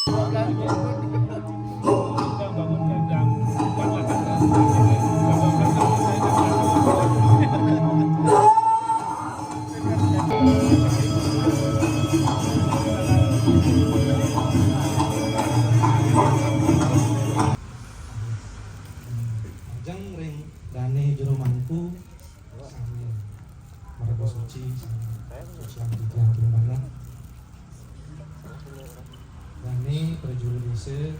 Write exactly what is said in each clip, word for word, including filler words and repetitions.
Ajeng ring dane jero mangku sami marga suci, sami suci ing titiang banget. Dane prajuru desa,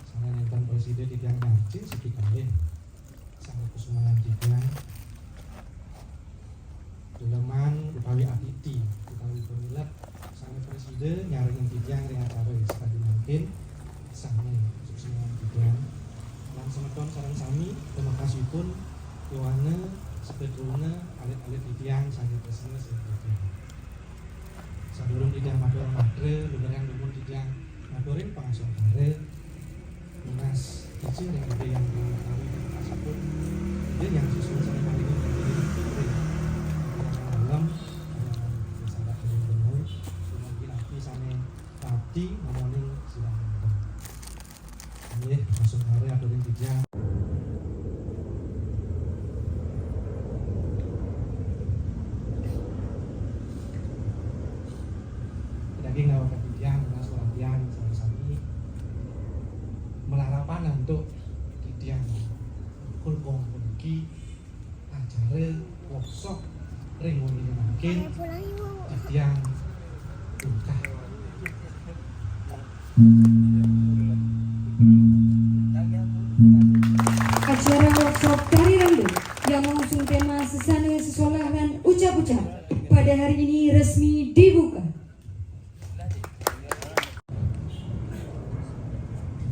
sami nenten prasida titiang nyarci siki kalih. Sami kusumayang titiang leman utawi atiti utawi pamilet sami prasida nyarengin titiang ring acara sakadi mangkin. Sami kusumayang titiang lan semeton sareng sami, terima kasihipun yowana seketruna alit-alit titiang sami tresna sami titiang. Sadurung titiang matur matra lumiring dumun titiang maturin pangasuh kare Mas Icil yang gede yang tahu yang kasih pun dia yang susun saya paling gede itu deh. Malam sahabat yang benar mungkin aku sana pati ngomongin sidang. Nggih, langsung kare aturin titiang. Daging awak titiang, mas perhatian sama-sama melarapan untuk titiang kulkong puniki acara workshop ring wengi mangkin titiang tungkah. Acara workshop tari random yang mengusung tema sesana sesolah dan ucap-ucap pada hari ini resmi dibuka.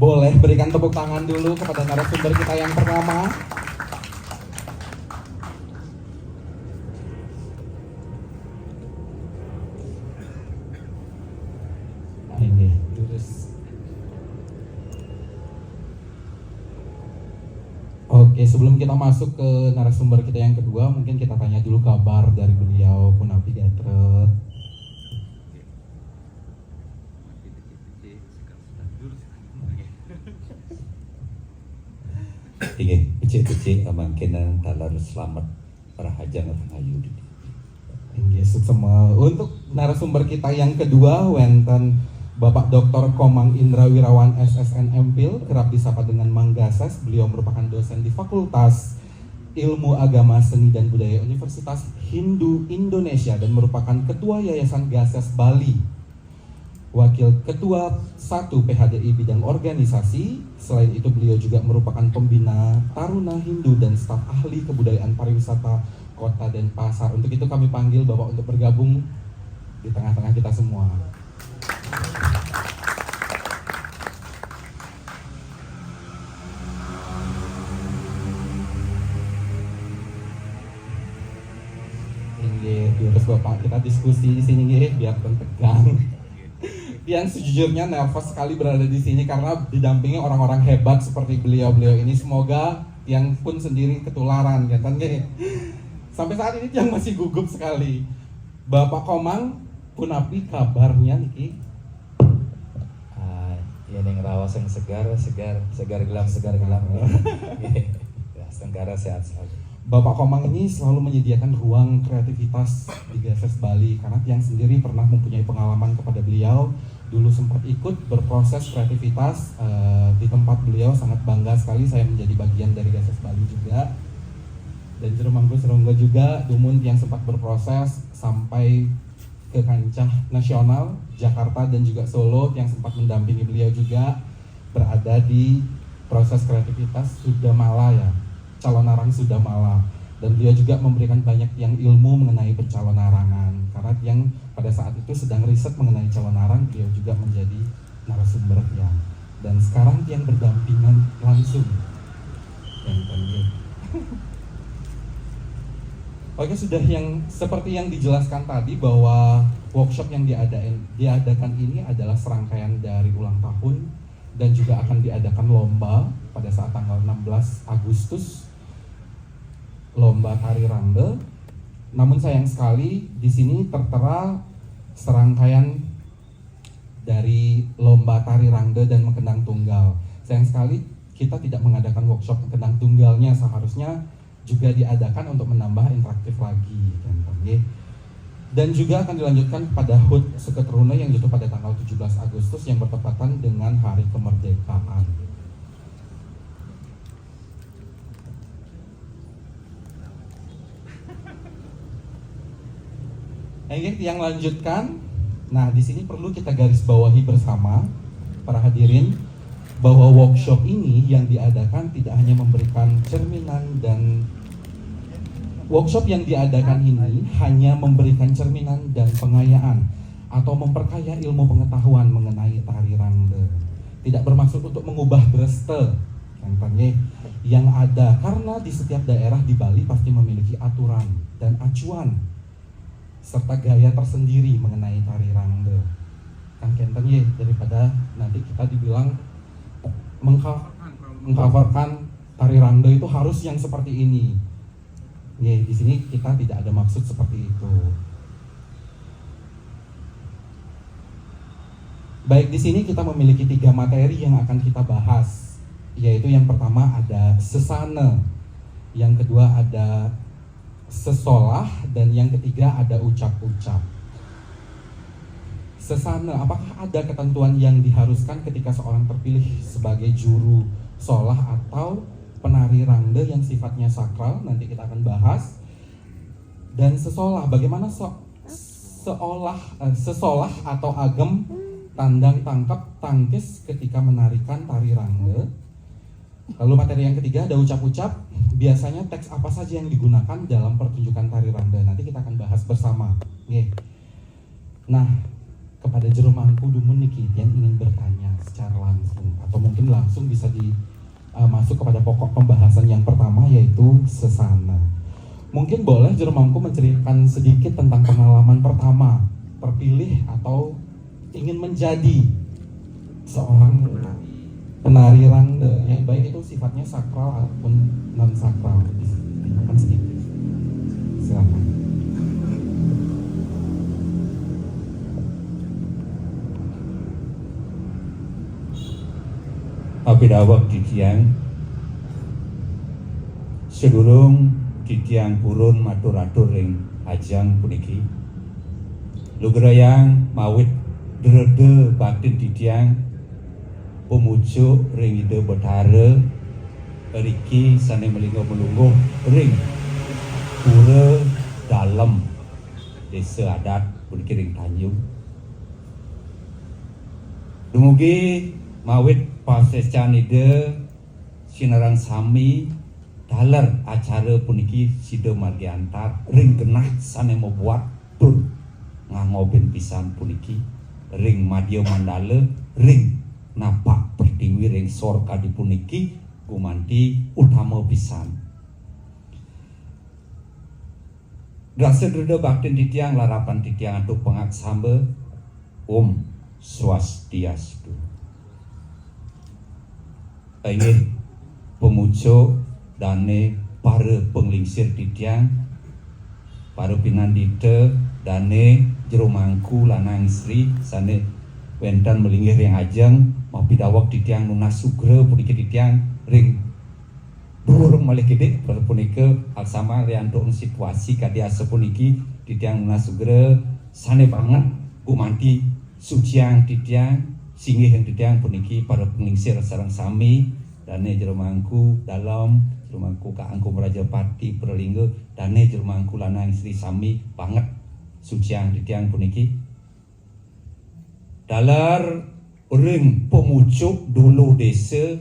Boleh berikan tepuk tangan dulu kepada narasumber kita yang pertama. Ini, terus. Oke, sebelum kita masuk ke narasumber kita yang kedua, mungkin kita tanya dulu kabar dari beliau, punapi gatra. Inggih, becik-becik mangkin taler slamet. Rahajeng Rahayu. Inggih, suksma. Untuk narasumber kita yang kedua, wenten Bapak Doktor Komang Indra Wirawan, S S N, M Phil, kerap disapa dengan Mang Gases. Beliau merupakan dosen di Fakultas Ilmu Agama, Seni, dan Budaya Universitas Hindu Indonesia dan merupakan Ketua Yayasan Gases Bali. Wakil Ketua satu P H D I bidang organisasi. Selain itu, beliau juga merupakan pembina Taruna Hindu dan staf ahli kebudayaan pariwisata Kota Denpasar. Untuk itu, kami panggil Bapak untuk bergabung di tengah-tengah kita semua. Inggih, terus Bapak, kita diskusi di sini nggih, biar tegang. Yang sejujurnya nervous sekali berada di sini karena didampingi orang-orang hebat seperti beliau-beliau ini. Semoga yang pun sendiri ketularan, ya kan, nggih? Sampai saat ini yang masih gugup sekali. Bapak Komang, punapi kabarnya niki? Ah, ya, ning raos yang segar, segar, segar gelam, segar gelam. Nggih. Ya, Astungkara sehat selalu. Bapak Komang ini selalu menyediakan ruang kreativitas di Gases Bali, karena tiang sendiri pernah mempunyai pengalaman kepada beliau. Dulu sempat ikut berproses kreativitas, eh, di tempat beliau, sangat bangga sekali saya menjadi bagian dari Gases Bali juga. Dan Jero Mangku Seronggo juga, dumun tiang sempat berproses sampai ke kancah nasional, Jakarta dan juga Solo, tiang sempat mendampingi beliau juga berada di proses kreativitas Sudamala, ya, Calonarang Sudamala. Dan beliau juga memberikan banyak tiang ilmu mengenai percalonarangan, karena tiang pada saat itu sedang riset mengenai calonarang, beliau juga menjadi narasumber tiang. Dan sekarang tiang berdampingan langsung. Yang tadi. Oke, sudah, yang seperti yang dijelaskan tadi bahwa workshop yang diadain, diadakan ini adalah serangkaian dari ulang tahun dan juga akan diadakan lomba pada saat tanggal enam belas Agustus, lomba tari rangda. Namun sayang sekali di sini tertera serangkaian dari lomba tari rangda dan mengkendang tunggal. Sayang sekali kita tidak mengadakan workshop mengkendang tunggalnya, seharusnya juga diadakan untuk menambah interaktif lagi, kan, nggih. Dan juga akan dilanjutkan pada hut Seket Runa yang jatuh pada tanggal tujuh belas Agustus yang bertepatan dengan hari kemerdekaan. Oke, yang lanjutkan. Nah, di sini perlu kita garis bawahi bersama, para hadirin, bahwa workshop ini yang diadakan tidak hanya memberikan cerminan dan workshop yang diadakan ini hanya memberikan cerminan dan pengayaan atau memperkaya ilmu pengetahuan mengenai tari rangda. Tidak bermaksud untuk mengubah dreste, kan, nggih, yang ada, karena di setiap daerah di Bali pasti memiliki aturan dan acuan serta gaya tersendiri mengenai tari rangda. Kan kenten, nggih, daripada nanti kita dibilang mengcoverkan, mengcoverkan tari rangda itu harus yang seperti ini. Nggih, di sini kita tidak ada maksud seperti itu. Baik, di sini kita memiliki tiga materi yang akan kita bahas, yaitu yang pertama ada sesana, yang kedua ada sesolah, dan yang ketiga ada ucap-ucap. Sesana, apakah ada ketentuan yang diharuskan ketika seorang terpilih sebagai juru solah atau penari rangda yang sifatnya sakral? Nanti kita akan bahas. Dan sesolah, bagaimana so seolah eh, sesolah atau agem tandang tangkap tangkis ketika menarikan tari rangda? Lalu materi yang ketiga ada ucap-ucap. Biasanya teks apa saja yang digunakan dalam pertunjukan tari rangda? Nanti kita akan bahas bersama. Nggih. Nah, kepada jero mangku dumun niki, yang ingin bertanya secara langsung atau mungkin langsung bisa di eh, masuk kepada pokok pembahasan yang pertama, yaitu sesana. Mungkin boleh jero mangku menceritakan sedikit tentang pengalaman pertama terpilih atau ingin menjadi seorang penari rangda, yang baik itu sifatnya sakral ataupun non sakral. Diceritakan sedikit. Silakan. Mapidaweg titiang, sadurung titiang purun matur-atur ring ajeng puniki, lugrayang mawit dreda baktin titiang pamucuk ring Ida Betara riki sane malingga malungguh ring Pura Dalem, Desa Adat puniki ring Tanjung. Dumugi mawit pasuecan Ida sinareng sami taler acara puniki sida margi antar ring genah sane mabuat tur ngangobin pisan puniki ring madya mandala ring napak pertiwi ring sor kadi puniki gumanti utama pisan. Rasa dreda baktin titiang larapan titiang antuk pangaksamba. Om Swastiastu. Inggih pamucuk dane para panglingsir titiang, para pinandita dane jero mangku lanang istri sane wenten malinggih ring ajeng, mapidaweg titiang nunas sugra puniki titiang ring Durung malih kidik, punika aksama riantuk situasi kadi asapuniki, titiang nunas sugra sane banget gumanti suciang titiang, singgih ring titiang puniki para panglingsir sareng sami, dane jero mangku dalem, jero mangku Kaangku Mrajapati Pralingga, dane jero mangku lanang istri sami banget suciang titiang puniki. Taler ring pamucuk dulu desa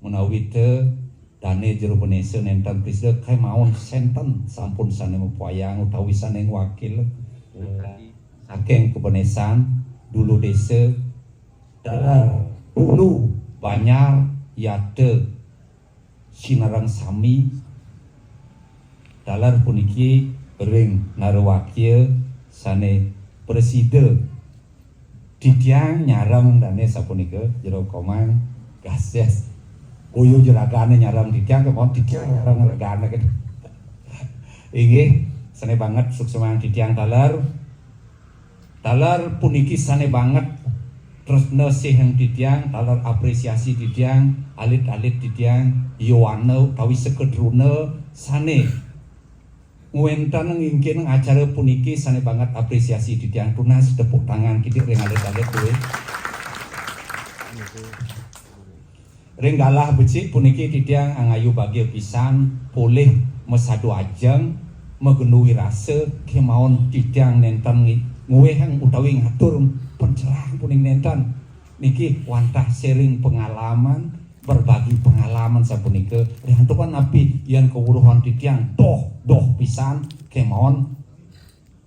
menawi te dane jero panesa nenten prisda kemaon senten sampun sane mapayang utawi sane ngwakil saking kepenesan dulu desa dalar dulu banyar yata sinareng sami. Taler puniki ring narawakya sane prasida titiang nyareng dane sapunika jero komang gases. Kuyu juragane nyareng titiang, kemon titiang nyareng ragane. Inggih, sane banget suksmang titiang taler. Taler puniki sane banget Tresna sih ring titiang, taler apresiasi titiang, alit-alit titiang, yowana utawi seketruna sane ngwenten ngingkin acara puniki sane banget apresiasi titiang. Tunas tepuk tangan kidik ring alit-alit duwe. Ring galah becik puniki titiang angayu bagia pisan polih masadu ajeng, magenu wirasa, kemaon titiang nenten ngi-, nguihang utawi ngatur pencerah puning nenten. Niki wantah sharing pengalaman, berbagi pengalaman sapunika. Riantukan napi yen kawruhan titiang doh, doh pisan, kemaon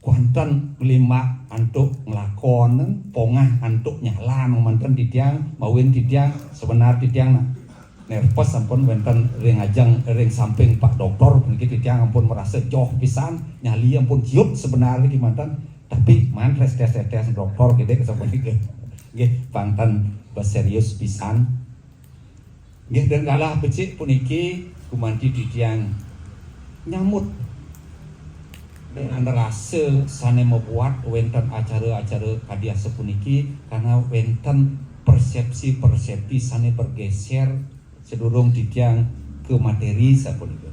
kuanten nglimbak antuk nglakon, pongah antuk nyalan manten titiang, mawin titiang sebenar titiang na-, nerpes sampun wenten ring ajeng, ring samping Pak Doktor puniki titiang ampun merasa joh pisan, nyali ampun ciut sebenar niki manten, tapi maan tes-tes doktor kidik sapunika. Nggih, pang ten beserius pisan. Nggih, ring galah becik puniki gumanti titiang nyambut dengan rasa sane mabuat wenten acara-acara kadi asapuniki, karena wenten persepsi-persepsi sane bergeser sedurung titiang ke materi sapunika.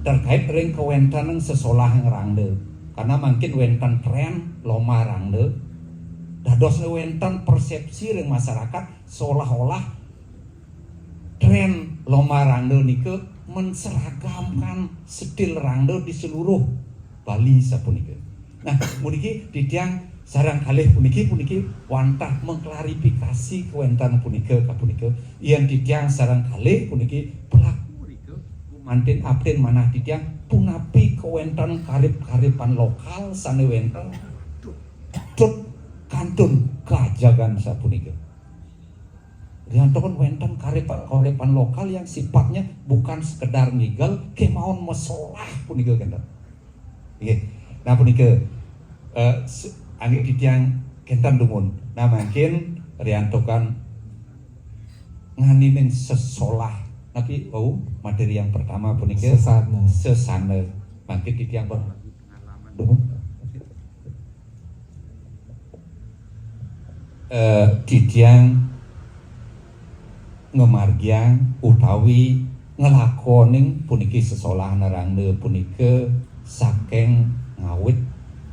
Terkait ring kawentenan sesolah ngrangda, karena mangkin wenten tren lomba rangda, dadosne wenten persepsi ring masyarakat seolah-olah tren lomba rangda nika menseragamkan stil rangda di seluruh Bali sapunika. Nah, puniki titiang sareng kalih puniki, puniki wantah mengklarifikasi kawenten punika kapunika. Yen titiang sareng kalih puniki pelaku rika gumantin abdin manah titiang punapi kawenten karib-kariban lokal sane wenten tut kantun kajagan sapunika. Riantukan wenten karib-, karib-kariban lokal yang sifatnya bukan sekedar ngigel, kemaon masolah punika kenten. Nggih. Nah, punika, eh, se-, anggih titiang kenten dumun. Nah, mangkin riantukan nganinin sesolah. Tapi, oh, materi yang pertama punika sesana. Sesana. Mangkin titiang ber-, dumun. Eh, titiang ngamargiang utawi nglakoning puniki sesolah rangda punika saking ngawit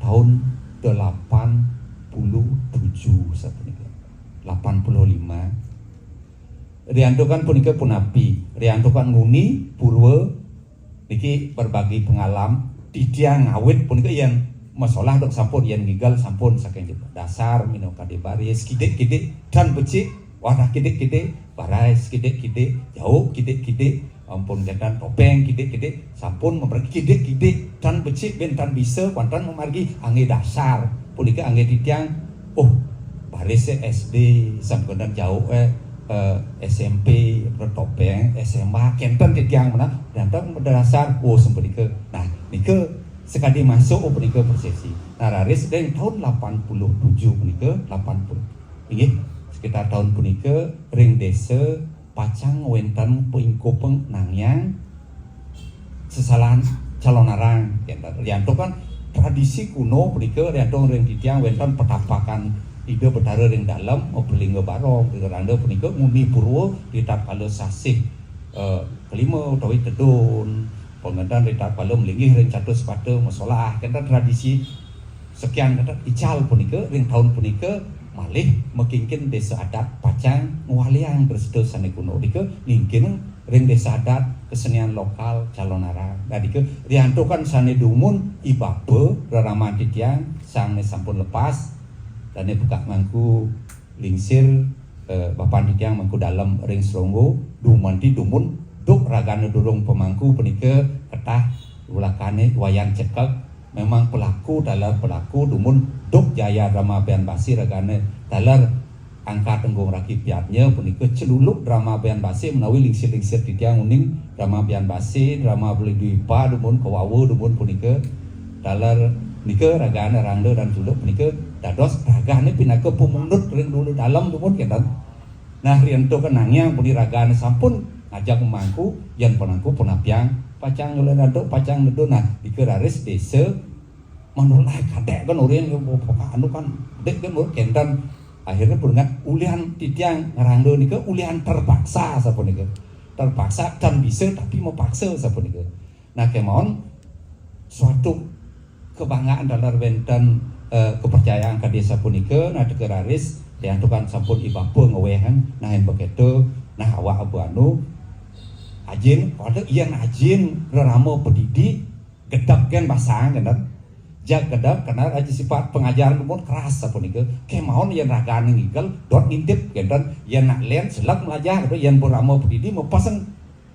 taun delapan puluh tujuh sapunika. Delapan puluh lima. Riantukan punika punapi? Riantukan nguni purwa niki berbagi pengalam, titiang ngawit punika yen masolah dok sampun, yen ngigel sampun saking dasar minangka di baris, kidik-kidik, tan becik, wadah kidik-kidik, baris kidik-kidik, jauk kidik-kidik, ampun jantan topeng kidik-kidik, sampun memberi kidik-kidik, tan becik ben tan bisa, kuantan memargi angge dasar. Punika angge titiang, oh, baris S D, sampun jauk, eh, eh, S M P, topeng, S M A, kenten titiang menah, datang dasar, oh, sampun nika. Nah, nika sekadi masuk, oh, punika persepsi. Nah, raris ring tahun delapan puluh tujuh punika, delapan puluh. Inggih, sekitar tahun punika, ring desa pacang wenten pingkuping nangiang sesolahan calonarang. Riantukan tradisi kuno punika, riantukan ring titiang wenten petapakan Ida Betara ring dalem, Maplingga Barong, ring rangda punika nguni purwa ritatkala sasih, eh, kelima utawi tedun, pengenten ritatkala malinggih ring catus pata masolah, kenten tradisi sekian kenten ical punika, ring taun punika malih makingkin desa adat pacang ngwaliang dresta sane kuno. Nika ngingkin ring desa adat kesenian lokal calonarang. Nah, nika riantukan sane dumun i bapa reraman titiang sane sampun lepas, dane pekak mangku lingsir, eh, bapan titiang mangku dalem ring Selonggo, dumanti dumun duk ragane durung pemangku punika ketah ulakane Wayan Cekek, memang pelaku taler pelaku dumun duk jaya drama Bian Basi ragane taler angkat tenggung raki piatnya punika celuluk drama Bian Basi menawi lingsir-lingsir titiang uning drama Bian Basi, drama Beli Dwipa dumun kawawa dumun punika taler nika ragane rangda dan celuluk punika dados ragane pinaka pemundut ring dulu dalem dumun kenten. Nah, riantukan nangiang puni ragane sampun ngajak mangku, yan pemangku punapiang pacang nyulat antuk pacang nedun. Nah, nika raris desa manulai kadek kan urin anu kan dek kan urin kenten Akhirnya berungat ulian titiang ngerangga nika ulian terpaksa sapunika. Terpaksa dan bisa tapi mepaksa sapunika. Nah, kemawon suatu kebanggaan dalar wenten eh, kepercayaan kadi sapunika, nah teka raris diantukan sampun ibapa ngewehang, nah yang begitu, nah awak abu anu, ajin, pada ian ajin rerama pedidi, gedep gen basang, kenten. Jak gedep, kena aja sifat pengajaran pun keras sapunika. Kemawon yang ragan ngigel, dot ngintip, kenten. Yang nak len, selak melajah, gitu. Yang berama pedidi, mepasang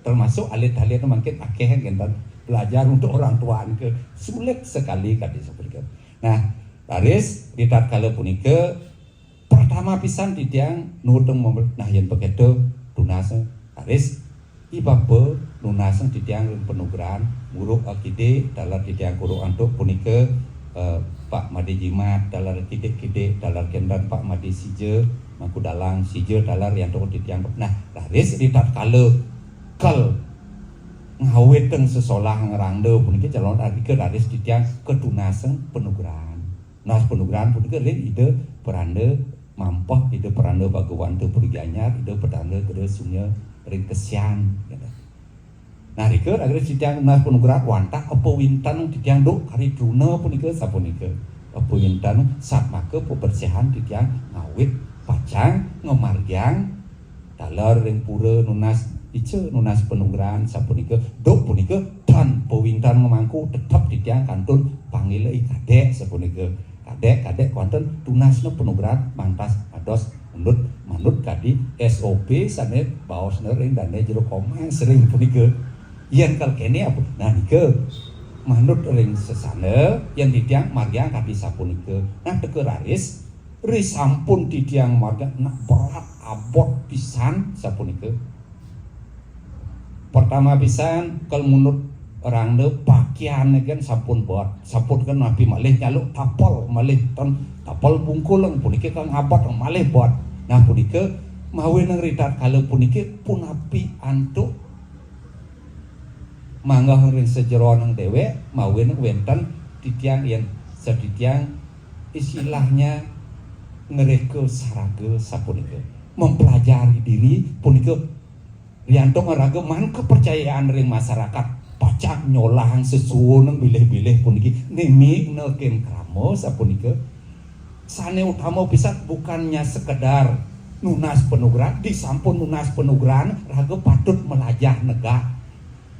termasuk alit-alit mungkin akeh kenten belajar untuk orang tua ke sulit sekali kadi sapunika. Nah, raris di tatkala punika pertama pisan titiang nudeng memel-, nah yang begitu tunas raris ibapa nunaseng titiang ring panugrahan guru akidi dalar titiang guru antuk punika eh, Pak Made Jimat dalar kidik-kidik dalar kenten Pak Made Sija mangku dalang sija dalar yang toko titiang. Nah, raris di tatkala kal ngawiteng sesolah ngerangda puniki calon adika raris titiang ketunaseng panugrahan. Nah, panugrahan punika ring Ida Peranda mampah, Ida Peranda Bhagawanta Puri Gianyar, Ida Peranda Gede Sunya ring Kesian. Nah, rika raris titiang nunas panugrahan wantah apa winten titiang duk kari truna punika sapunika. Apa winten satmaka pabersihan titiang ngawit pacang ngamargiang taler ring pura nunas ica nunas panugrahan sapunika. Duk punika tan pawinten ngamangku tetep titiang kantun panggila i kadek sapunika. Kadek, kadek kwanten tunasna panugrahan mantas ados manut, manut kadi S O P sane baosna ring dane jero komang sering punika. Yen kal kene apa? Nah nika manut ring sesana yen titiang margiang kadi sapunika. Nah teka raris risampun titiang margiang nak berat abot pisan sapunika. Pertama pisan kal munut rangda pakaian kan sampun bot, sampun kan napi malih nyaluk tapel malih tan tapel bungkulang puniki kang abot malih bot. Nah punika mawinan ritatkala puniki punapi antuk manggah ring sajeroning dewek mawinan wenten titiang yen satitiang istilahnya ngereka saraga sapunika mempelajari diri punika riantuk ngeraga man kepercayaan ring masyarakat pacang nyolahang sesuuneng bilih-bilih puniki nimi nekin krama sapunika. Sane utama pisan bukannya sekedar nunas panugrahan, disampun nunas panugrahan raga patut melajah negak,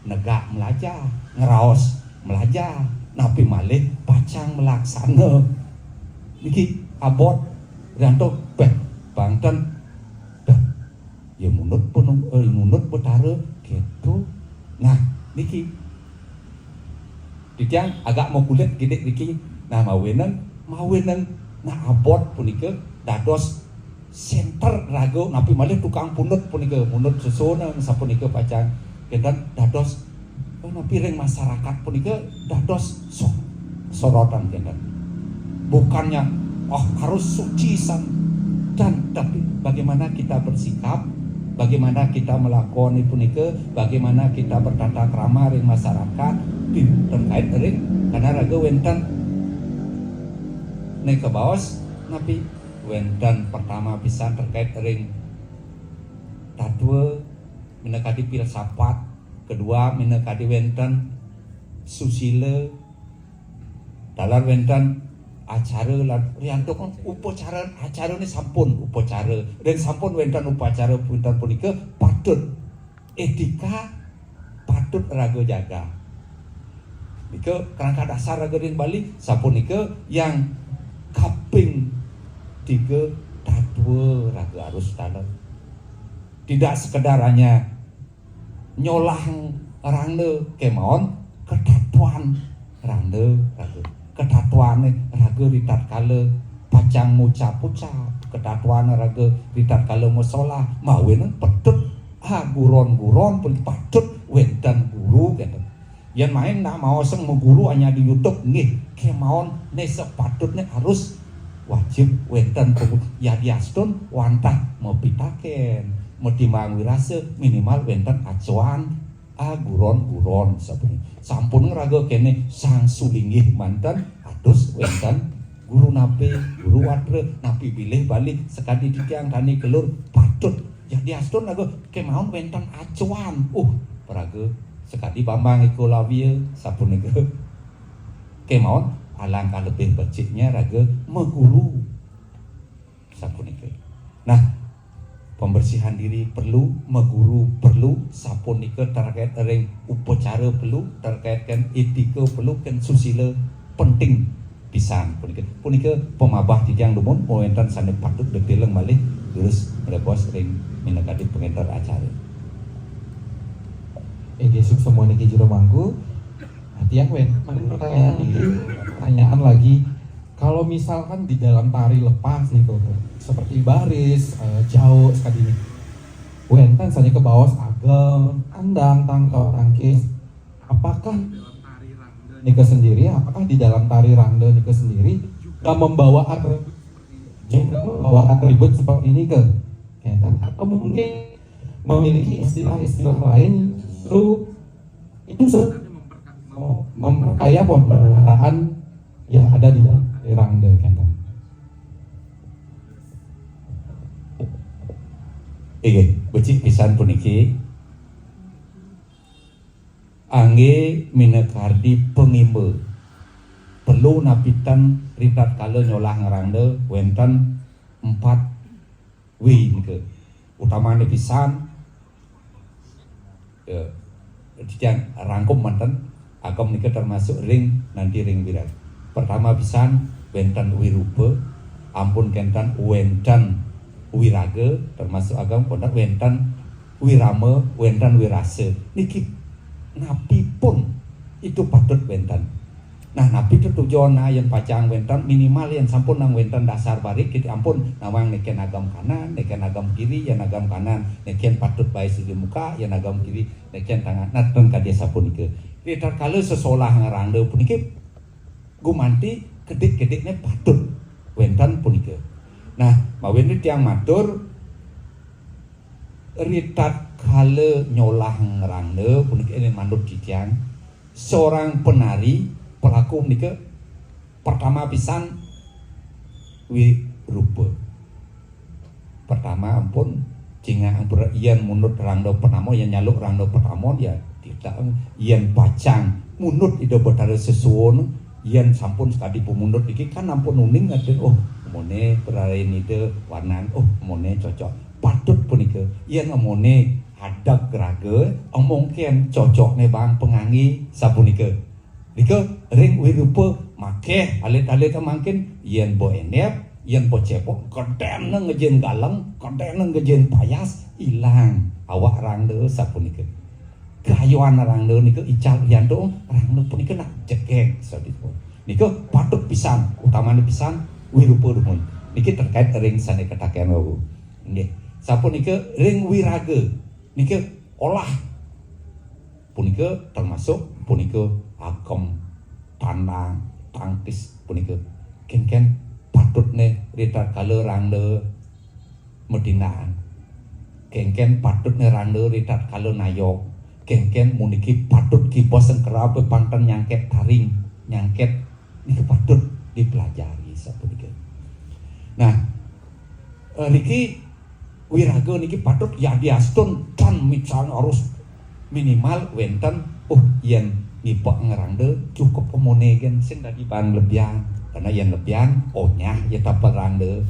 negak melajah, ngeraos melajah, napi malih pacang melaksana. Niki abot riantuk beh bangten dah ya munut penung, eh, munut betara gitu. Nah niki titiang agak mau kulit gidik niki. Nah mawinan mawinan nah abot punika dados center raga napi malih tukang punut punika munut susunan sapunika pacang kenten dados oh, napi ring masyarakat punika dados so, sorotan kenten. Bukannya oh harus suci san dan tapi bagaimana kita bersikap, bagaimana kita melakoni punika, bagaimana kita bertata krama ring masyarakat terkait ring karena raga wenten nika baos napi wenten pertama pisan terkait ring tatwa minakadi filsafat, kedua minakadi wenten susila, dalar wenten acara lan riantuk upacara acara ni sampun upacara dan sampun wenten upacara wenten punika patut etika patut raga jaga. Nika kerangka dasar raga ring Bali sapunika yang kaping tiga tatwa raga harus taler. Tidak sekedar hanya nyolah rangda kemawon ketatwan rangda raga. Ketatwane raga ritatkala pacang ngucap-ucap, ketatwan raga ritatkala masolah, mawinan petut ha guron-guron pun patut wenten guru kenten. Yen main nak maoseng maguru hanya di YouTube nggih kemawon ne sepatutne harus wajib wenten pengurus yadiastun wantah mapitaken matimbang wirasa minimal wenten acuan aguron-guron sapunika. Sampun raga kene sang sulinggih manten atus wenten Guru napi, guru watra, napi bilih bali, sakadi titiang tani kelur, patut. Yadiastun raga kemaon wénten acuan. Uh, raga sakadi Bambang Eka Lavia, sapunika. Kemaon alangkah lebih beciknya raga maguru. Sapunika. Nah, pembersihan diri perlu, maguru perlu, sapunika terkait ring upacara perlu, terkait kan etika perlu, kan susila penting pisan punika. Punika pamabah titiang dumun, wénten sané patut dipileng malih, terus nglebos ring minakadi pangénter acara. Inggih, suksma niki jero mangku. Nah, tiang wénten pertanyaan niki, pertanyaan lagi. Kalau misalkan di dalam tari lepas nih, seperti baris, eh, jauh sekali ini. Wénten saja ke bawah agel, andang, tangkal, tangkis. Apakah nika sendiri, apakah di dalam tari rangda nika sendiri juga membawa atribut, juga membawa atribut seperti ini ke? Ya kan? Atau mungkin memiliki istilah-istilah lain justru itu se- mem- memperkaya pemeliharaan yang ada di dalam tari rangda, kan? Inggih, becik pisan puniki. Anggé minakardi pangimba. Perlu napi ten ritatkala nyolah ngrangda wénten empat W nika. Utamané pisan, ya, titiang rangkum manten, agem nika termasuk ring nanti ring wirat. Pertama pisan wénten wirupa, ampun kénten wénten wiraga, termasuk agem konten wénten wirama, wénten wirasa. Niki napi pun itu patut wénten. Nah, napi tetujon, nah, yén pacang wénten, minimal yén sampun nang wénten dasar barik, kita ampun nawang neken agem kanan, neken agem kiri, yén agem kanan, neken patut baé sigi muka, yén agem kiri, neken tangan. Nah, ten kadi sapunika. Ritatkala sesolah ngrangda puniki gumanti kedik-kedikné patut wénten punika. Nah, mawinan tiang matur, ritatkala nyolah ngrangda puniki, ini manut titiang, seorang penari, pelaku menika, pertama pisan wirupa. Pertama ampun, cingak ampun, yén munut rangda pertama, yén nyaluk rangda pertama, ya tidak. Yén pacang munut Ida Betara sesuun, yén sampun sekadi pemundut niki kan ampun uning ngerti, oh, amoné perarin Ida wanan, oh, amoné cocok. Patut punika. Yén amoné adeg raga, mungkin cocokné bang pangangge sapunika. Nika ring wirupa makéh alit-alit mangkin, yén ba enep, yén ba cepok, gedéna ngejin galeng, gedéna ngejin payas, ilang awak rangda sapunika. Kayuan rangda nika ical yantung, rangda punika nak jegég sadipun. Nika patut pisan, utamané pisan wirupa dumun. Niki terkait ring sané kataken wau. Nggih. Sapunika ring wiraga. Nika olah punika termasuk punika agem, tandang, tangkis punika. Kéngkén patutné ritatkala rangda matindang. Kéngkén patutné rangda ritatkala nayog. Kéngkén puniki patut kiba sengkera panten nyangket taring, nyangket niki patut dipelajari sapunika. Nah, eh, niki wiraga niki patut yadiastun tan misalnya harus minimal wénten, oh, yén ngipek ngrangda cukup amoné gén sing dadi bang lebihan. Karena yén lebihan, onyah ya tapel rangda.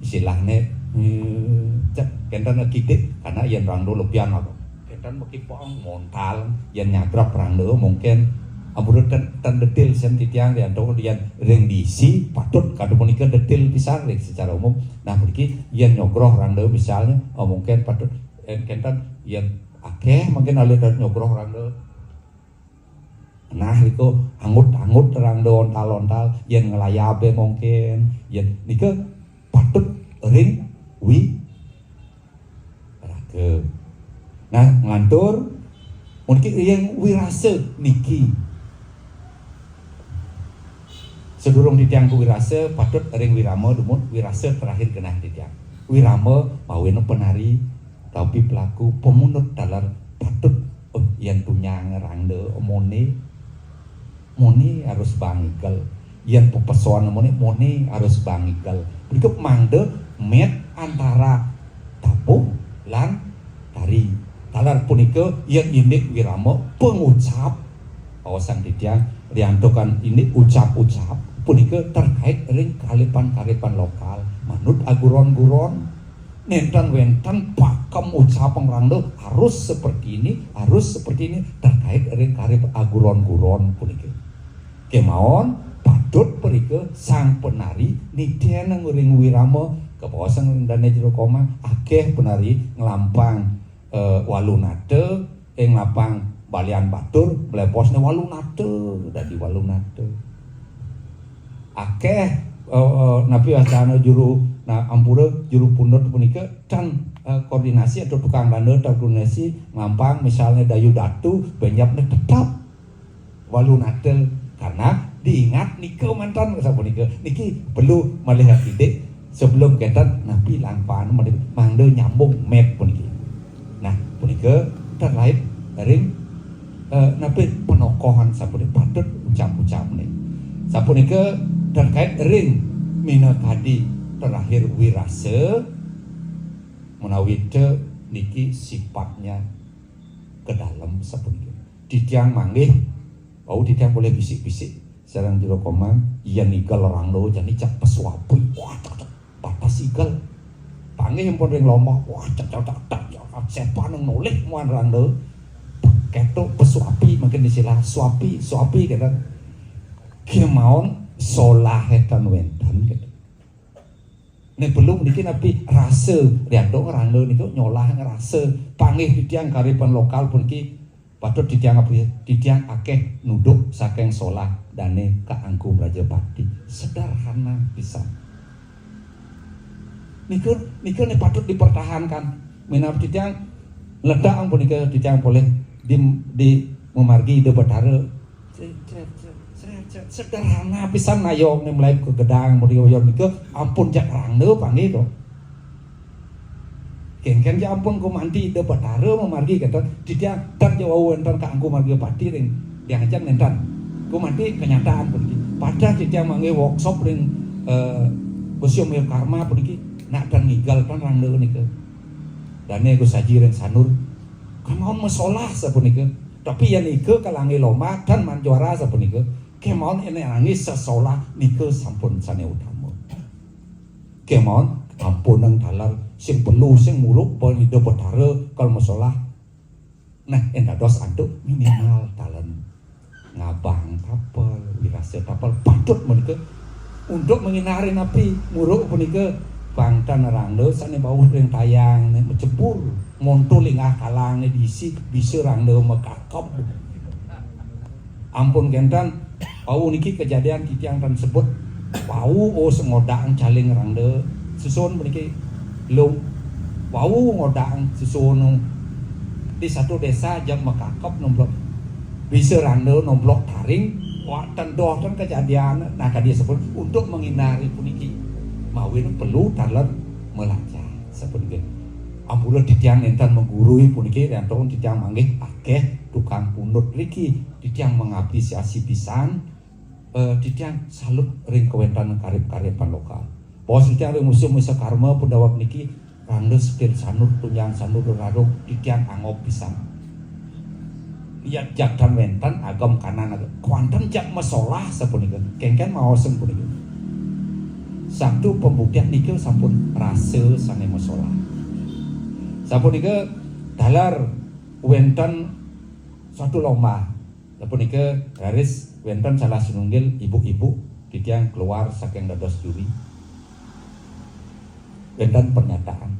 Istilahné, hmm, cek kénten kidik, karena yén rangda lebihan apa? Kénten makipek montal, yén nyagrap rangda mungkin ampura ten, ten detil sen titiang, yén to yén ring diisi patut kadu punika detil pisan ring secara umum. Nah, puniki yén nyogroh rangda misalnya, oh, mungkin patut, yén kénten, yén akéh mungkin alit nyogroh rangda. Nah, iku angut-angut rangda ontal-ontal, yén nglayabé mungkin, yén nika patut ring wiraga. Nah, nglantur, mungkin ring wirasa niki. Sedurung titiang ke wirasa, patut ring wirama dumun, wirasa terakhir genah titiang. Wirama mawinan penari, tapi pelaku pemunut taler patut, oh, yén tunyang rangda amoné, amoné harus bang igel. Yén pepesoan muni, muni harus bang igel. Punika mangda mét antara tabuh lan tari. Taler punika yén indik wirama pangucap, awasan titiang riantukan indik ucap-ucap punika terkait ring karipan-karipan lokal, manut aguron-guron. Nénten wénten pakem ucap ngrangda harus seperti ini, harus seperti ini, terkait ring karip aguron-guron punika. Kémaon patut punika sang penari nitén ring wirama, kabaosang ring dané Jero Komang, akéh penari nglampang, eh, walunata, ing lapang balian batur, mleposné walunata, dadi walunata. Akéh, eh, eh, napi wacana juru, nah, ampura, juru pundut punika, tan, eh, koordinasi atau tukang tanda, tan koordinasi, nglampang misalnya Dayu Datu, benyapné tetep walunata, karena diingat nika manten sapunika. Niki perlu malih akidik sebelum kénten napi langpaan mangda nyambung mét puniki. Nah, punika terkait ring, eh, napi penokohan sapunika patut ucap-ucap nih. Sapunika terkait ring minakadi terakhir wirasa menawi te niki sifatnya ke dalam sapunika. Titiang manggih, wau titiang polih bisik-bisik sareng Jero Komang, yén igel rangda jani cak pesuapi, wah, cak, cak, batas igel. Panggih ampun ring lomah, wah, cak, cak, cak, cak, cak, sepan nang nolih muan rangda. Kéto pesuapi, mangkin istilah suapi, suapi kéto. Kémaon solah tan wénten kéto. Né belum niki napi rasa, riantuk ngrangda niku nyolah ngrasa. Panggih titiang karipan lokal puniki patut titiang api-, titiang akéh nuduk saking solah dané Ka Angku Mrajapati. Sederhana pisan. Niku, niku né patut dipertahankan. Minab titiang ledak punika titiang polih di, di mamargi Ida Batara. Sederhana pisan nayong né mlaib ka gedang, mriki nika ampun jak rangda panggih to. Kéngkén ja ampun gumanti Ida Batara mamargi kénten, titiang tan ja wau wénten Ka Angku Mrajapati ring tiang ajeng nénten. Gumanti kenyataan puniki. Pada titiang manggih workshop ring, eh, Museum Karma puniki, nak tan ngigel tan rangda nika. Dané Gus Aji ring Sanur. Kamaon masolah sapunika. Tapi yén nika kalangi lomah tan manjuara sapunika. Kémaon éné nangis sesolah nika sampun sané utama. Kémaon ampunang taler sing perlu sing muruk pun Ida Batara kal masolah. Nah, yén dados antuk minimal taler ngabang tapel, wirasa tapel patut menika untuk menghindari napi muruk punika bangtan rangda sané bauh ring tayang né macebur, montul linggah kalang né diisi bisa rangda makakeb. Ampun kénten, wau niki kejadian titiang tan sebut. Wau, oh, sengodang caling rangda. Susun puniki, Lung. Wau ngodang susun di satu desa jak makakeb nomblok. Bisa rangda nomblok taring, wah, tan doh tan kejadian. Nah, kadi sebut untuk menghindari puniki. Mawinan perlu taler melajah sapuniki. Ampura titiang nénten menggurui puniki, riantuk titiang manggih akéh tukang pundut riki. Titiang mengapresiasi pisan, eh, titiang salut ring kawéntenan karip-karipan lokal. Bos titiang ring Museum Wisakarma pun daweg niki rangda setir Sanur, tunjang Sanur, rarung, titiang angob pisan. Liat jak tan wénten, agem kanan, agem. Kuanten jak masolah sapunika. Kéngkén maosang punika. Satu pembuktian nika sampun rasa sané masolah. Sapunika taler wénten satu lomba. Sapunika raris wénten salah sinunggil ibu-ibu titiang keluar saking dados juri. Wénten pernyataan.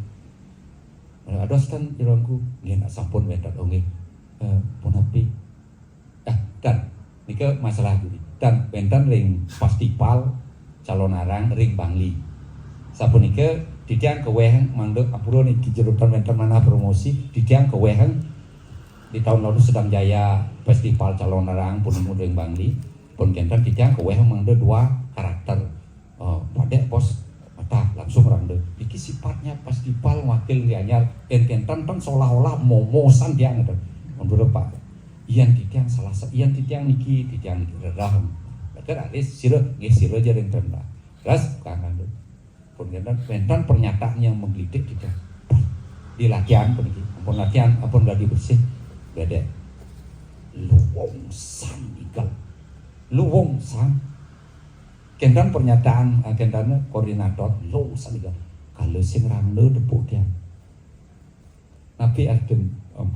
Dados ten jero Angku, nggih, nak sampun wénten, oh, nggih. Eh, punapi? Ah, dan nika masalah juri. Dan wénten ring festival Calonarang ring Bangli. Sapunika titiang kaweheng mangda ampura niki jero tan wénten manah promosi, titiang kaweheng di tahun lalu sedang jaya festival Calonarang pun nemu ring Bangli. Pun kénten titiang kaweheng mangda dua karakter. Eh, padek bos, matah langsung rangda. Niki sifatnya festival wakil Gianyar, yén kénten ten seolah-olah momosan tiang ngéten. Ampura Pak. Yén titiang salah sa-, yén titiang niki, titiang niki rerah. Kan alis sira, nggih, sira aja ring Trembak. Terus kangen. Pun kenten, wenten pernyataan yang menggelitik kita. Di latihan puniki, ampun latihan, ampun gladi bersih. Bedek. Luwung sang igel. Luwung sang. Kenten pernyataan, eh, kenten koordinator, luwung sang igel. Kalau sing rangda tepuk tiang. Napi artin, em,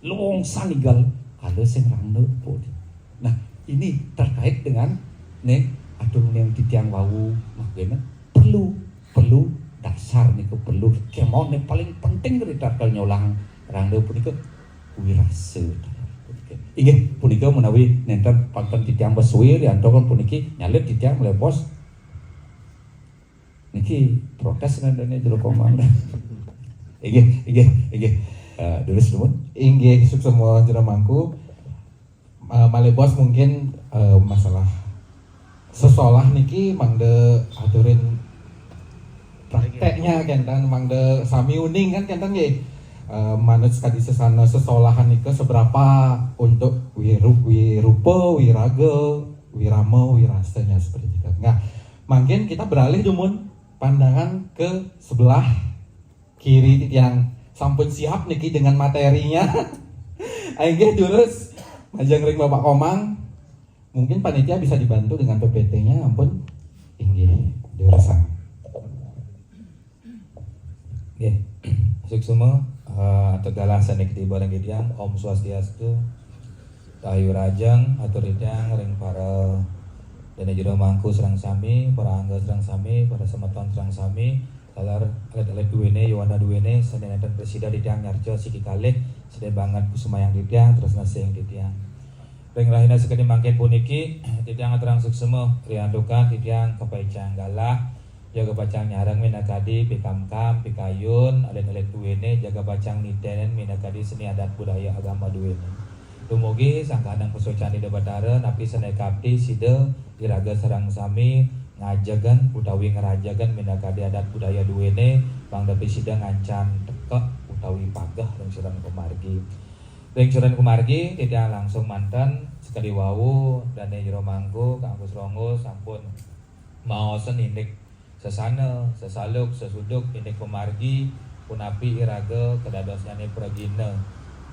luwung sang igel, kalau sing rangda tepuk tiang. Nah, ini terkait dengan nih, atur yang titiang wau, makanya perlu, perlu dasar niku perlu. Kemon nih paling penting dari tatkala nyolahang rangda punika wirasa. Inggih, punika menawi nenten pantun titiang basuwi, riantukan puniki nyalit titiang melebos. Niki protes nandane jero komang. Inggih, inggih, inggih. Eh, durus nuwun. Inggih, suksma jero mangku. Eh, malih bos mungkin, eh, masalah sesolah niki mangda aturin prakteknya kenten, mangda sami uning kan kenten nggih. Eh, manut kadi sesana sesolahan nika seberapa untuk wiru-, wirupa, wiraga, wirama, wirasanya seperti itu. Nah, mungkin kita beralih dumun pandangan ke sebelah kiri titiang sampun siap niki dengan materinya. Inggih durus majeng ring Bapak Komang. Mungkin panitia bisa dibantu dengan P P T-nya, ampun. Inggih, durusang. Nggih. Suksma, eh, atur galah sane ketiba ring titiang. Om Swastiastu. Rahayu Rajang, atur titiang ring para dane jero mangku sareng sami, para angga sareng sami, para semeton sareng sami, taler alit-alit duene, yowana duene, sane nenten prasida titiang nyarca siki kalih, sane banget kusumayang titiang, tresna sing titiang. Ring rahina sakadi mangkin puniki, titiang aturang suksma, riantukan titiang kapaicang galah, jaga pacang nyareng minakadi pikamkam, pikayun, alit-alit duene, jaga pacang nitenin minakadi seni adat budaya agama duene. Dumugi sangkaning pasuecan Ida Batara, napi sane kapti sida iraga sareng sami ngajegan utawi ngrajegan minakadi adat budaya duene, mangda prasida ngancan tekek utawi pageh ring sajeroning pamargi. Ring sajeroning pamargi, titiang langsung manten sakadi wau dane jero mangku, Kang Agus Ronggo sampun maosen indik sesana, sesaluk, sesuduk indik pamargi, punapi iraga kadadosnyane pragina.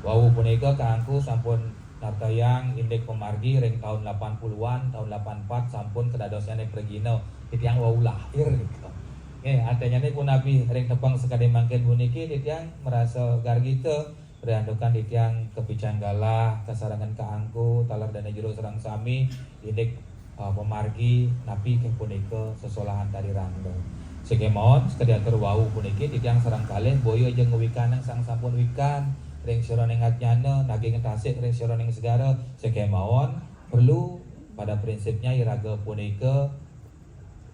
Wau punika Kang Angku sampun nartayang indik pamargi ring taun lapan puluhan, taun lapan empat sampun kadadosnyane pragina. Titiang wau lahir nika. Nggih, artinyane punapi ring tepeng sakadi mangkin puniki titiang marasa gargita. Riantukan titiang kapicang galah, kasarengan Kang Angku, taler dane jero sareng sami, indik, eh, pamargi, napi ké punika sesolahan tari rangda. Sakémaon, sakadi atur wau puniki, titiang sareng kalih boya ja ngawikanang sang sampun wikan, ring sajeroning ajnana, naging tasik ring sajeroning segara, sakémaon, perlu pada prinsipnya iraga punika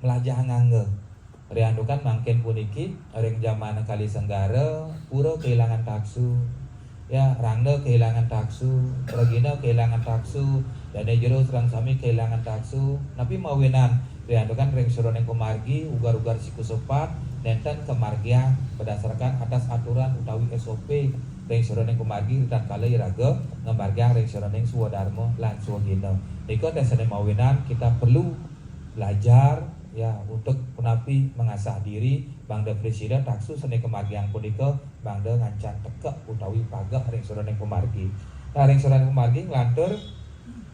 mlajah ngangge. Riantukan mangkin puniki, ring jaman Kali Senggara, pura kehilangan taksu. Ya, rangda kehilangan taksu, pragina kehilangan taksu, dane jero sareng sami kehilangan taksu. Napi mawinan, riantukan ring sajeroning pamargi, ugar-ugar sikusepat, nenten kamargiang berdasarkan atas aturan utawi S O P ring sajeroning pamargi, ritatkala iraga ngamargiang ring sajeroning swadarma lan swagina. Nika tesane mawinan kita perlu belajar, ya, untuk punapi mengasah diri, mangda prasida taksu sane kamargiang punika, mangda ngancan tekek utawi pageh ring sajeroning pamargi. Nah, ring sajeroning pamargi nglantur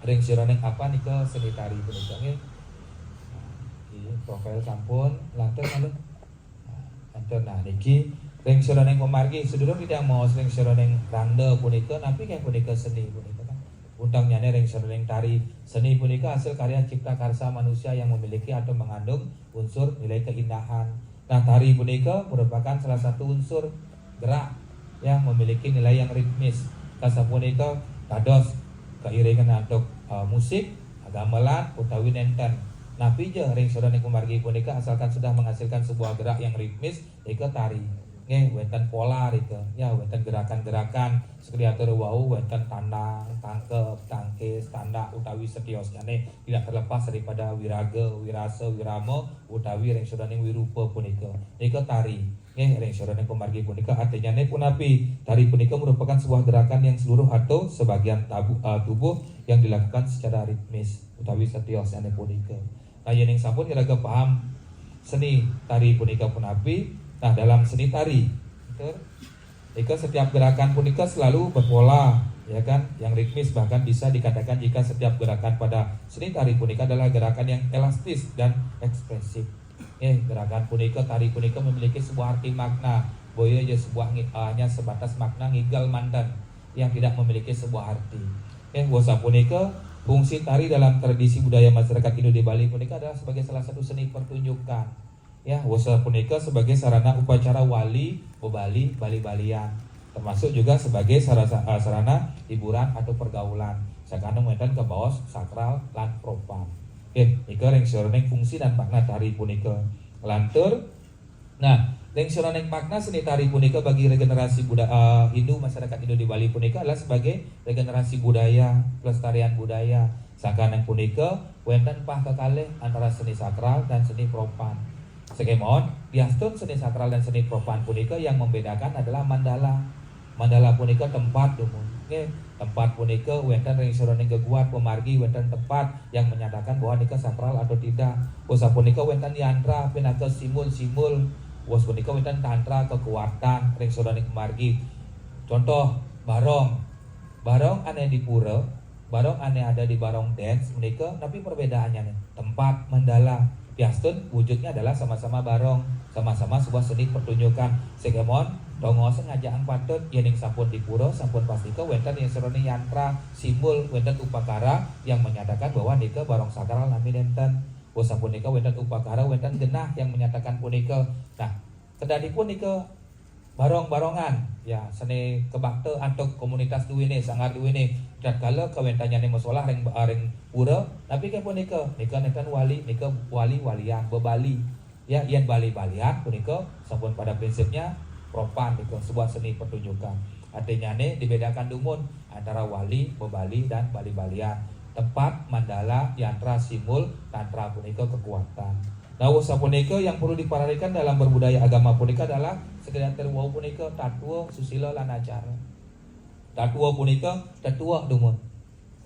ring sajeroning apa nika seni tari punika nggih. Nah, nggih, profil sampun, lantur malih. Nah, lantur, nah, niki ring sajeroning pamargi, sadurung titiang maos ring sajeroning rangda punika, napi ké punika seni punika kan. Untengnyane ring sajeroning tari. Seni punika hasil karya cipta karsa manusia yang memiliki atau mengandung unsur nilai keindahan. Nah, tari punika merupakan salah satu unsur gerak yang memiliki nilai yang ritmis. Kasapunika dados kairingan antuk, eh, musik, gamelan, utawi nenten. Napi ja ring sajeroning pamargi punika, asalkan sudah menghasilkan sebuah gerak yang ritmis, nika tari. Nggih, wenten pola rika. Ya, wenten gerakan-gerakan sakadi atur wau, wenten tandang, tangkep, tangkis, tandak, utawi setiosnyane, tidak terlepas daripada wiraga, wirasa, wirama, utawi ring sajeroning wirupa punika. Nika tari. Nggih, ring sajeroning pamargi punika artinyane punapi? Tari punika merupakan sebuah gerakan yang seluruh atau sebagian tabu, eh, tubuh yang dilakukan secara ritmis utawi setiosnyane punika. Nah, yening sampun iraga paham seni tari punika punapi, nah, dalam seni tari, betul? Nika setiap gerakan punika selalu berpola, ya kan, yang ritmis, bahkan bisa dikatakan jika setiap gerakan pada seni tari punika adalah gerakan yang elastis dan ekspresif. Eh, gerakan punika, tari punika memiliki sebuah arti makna. Boya ya sebuah ngi- hanya sebatas makna ngigel manten yang tidak memiliki sebuah arti. Eh, sapunika fungsi tari dalam tradisi budaya masyarakat Hindu di Bali punika adalah sebagai salah satu seni pertunjukan. Ya, sapunika sebagai sarana upacara wali, bebali, bali-balian. Termasuk juga sebagai sarasa- eh, sarana hiburan atau pergaulan. Sakana wenten kabaos sakral lan profan. Nggih, nika ring sajeroning fungsi dan makna tari punika. Lantur, nah, ring sajeroning makna seni tari punika bagi regenerasi buda- eh, Hindu, masyarakat Hindu di Bali punika adalah sebagai regenerasi budaya, pelestarian budaya. Sakana punika wenten pah kekalih antara seni sakral dan seni profan. Sekemawon, diastun seni sakral dan seni profan punika yang membedakan adalah mandala. Mandala punika tempat dumun. Nggih, tempat punika wenten ring sajeroning geguat pamargi, wenten tempat yang menyatakan bahwa nika sakral atau tidak. Sapunika wenten yantra pinaka simbol-simbol. Sapunika wenten tantra kekuatan ring sajeroning pamargi. Contoh, barong. Barong ane di pura, barong ane ada di barong dance menika, napi perbedaannya nih? Tempat, mandala. Diastun wujudnya adalah sama-sama barong, sama-sama sebuah seni pertunjukan. Sekemawon, tongos ngajakang patut, yening sampun di pura, sampun pastika wenten ring sajeroning yantra, simbol, wenten upakara yang menyatakan bahwa nika barong sakral nami nenten. Sapunika wenten upakara, wenten genah yang menyatakan punika. Nah, kedadipun nika barong-barongan, ya, seni kebakta antuk komunitas duwene, sanggar duwene. Tatkala kawentennyane masolah ring, ring pura, napi ke punika? Nika nenten wali, nika wali-walian, bebali. Ya, yen bali-balian punika sampun pada prinsipnya profan, nika sebuah seni pertunjukan. Artinyane dibedakan dumun antara wali, bebali, dan bali-balian. Tempat, mandala, yantra, simbol, tantra punika kekuatan. Nah, sapunika yang perlu dipararikan dalam berbudaya agama punika adalah sekedar wau punika tatwa, susila, lan acara. Tatwa punika tetuek dumun.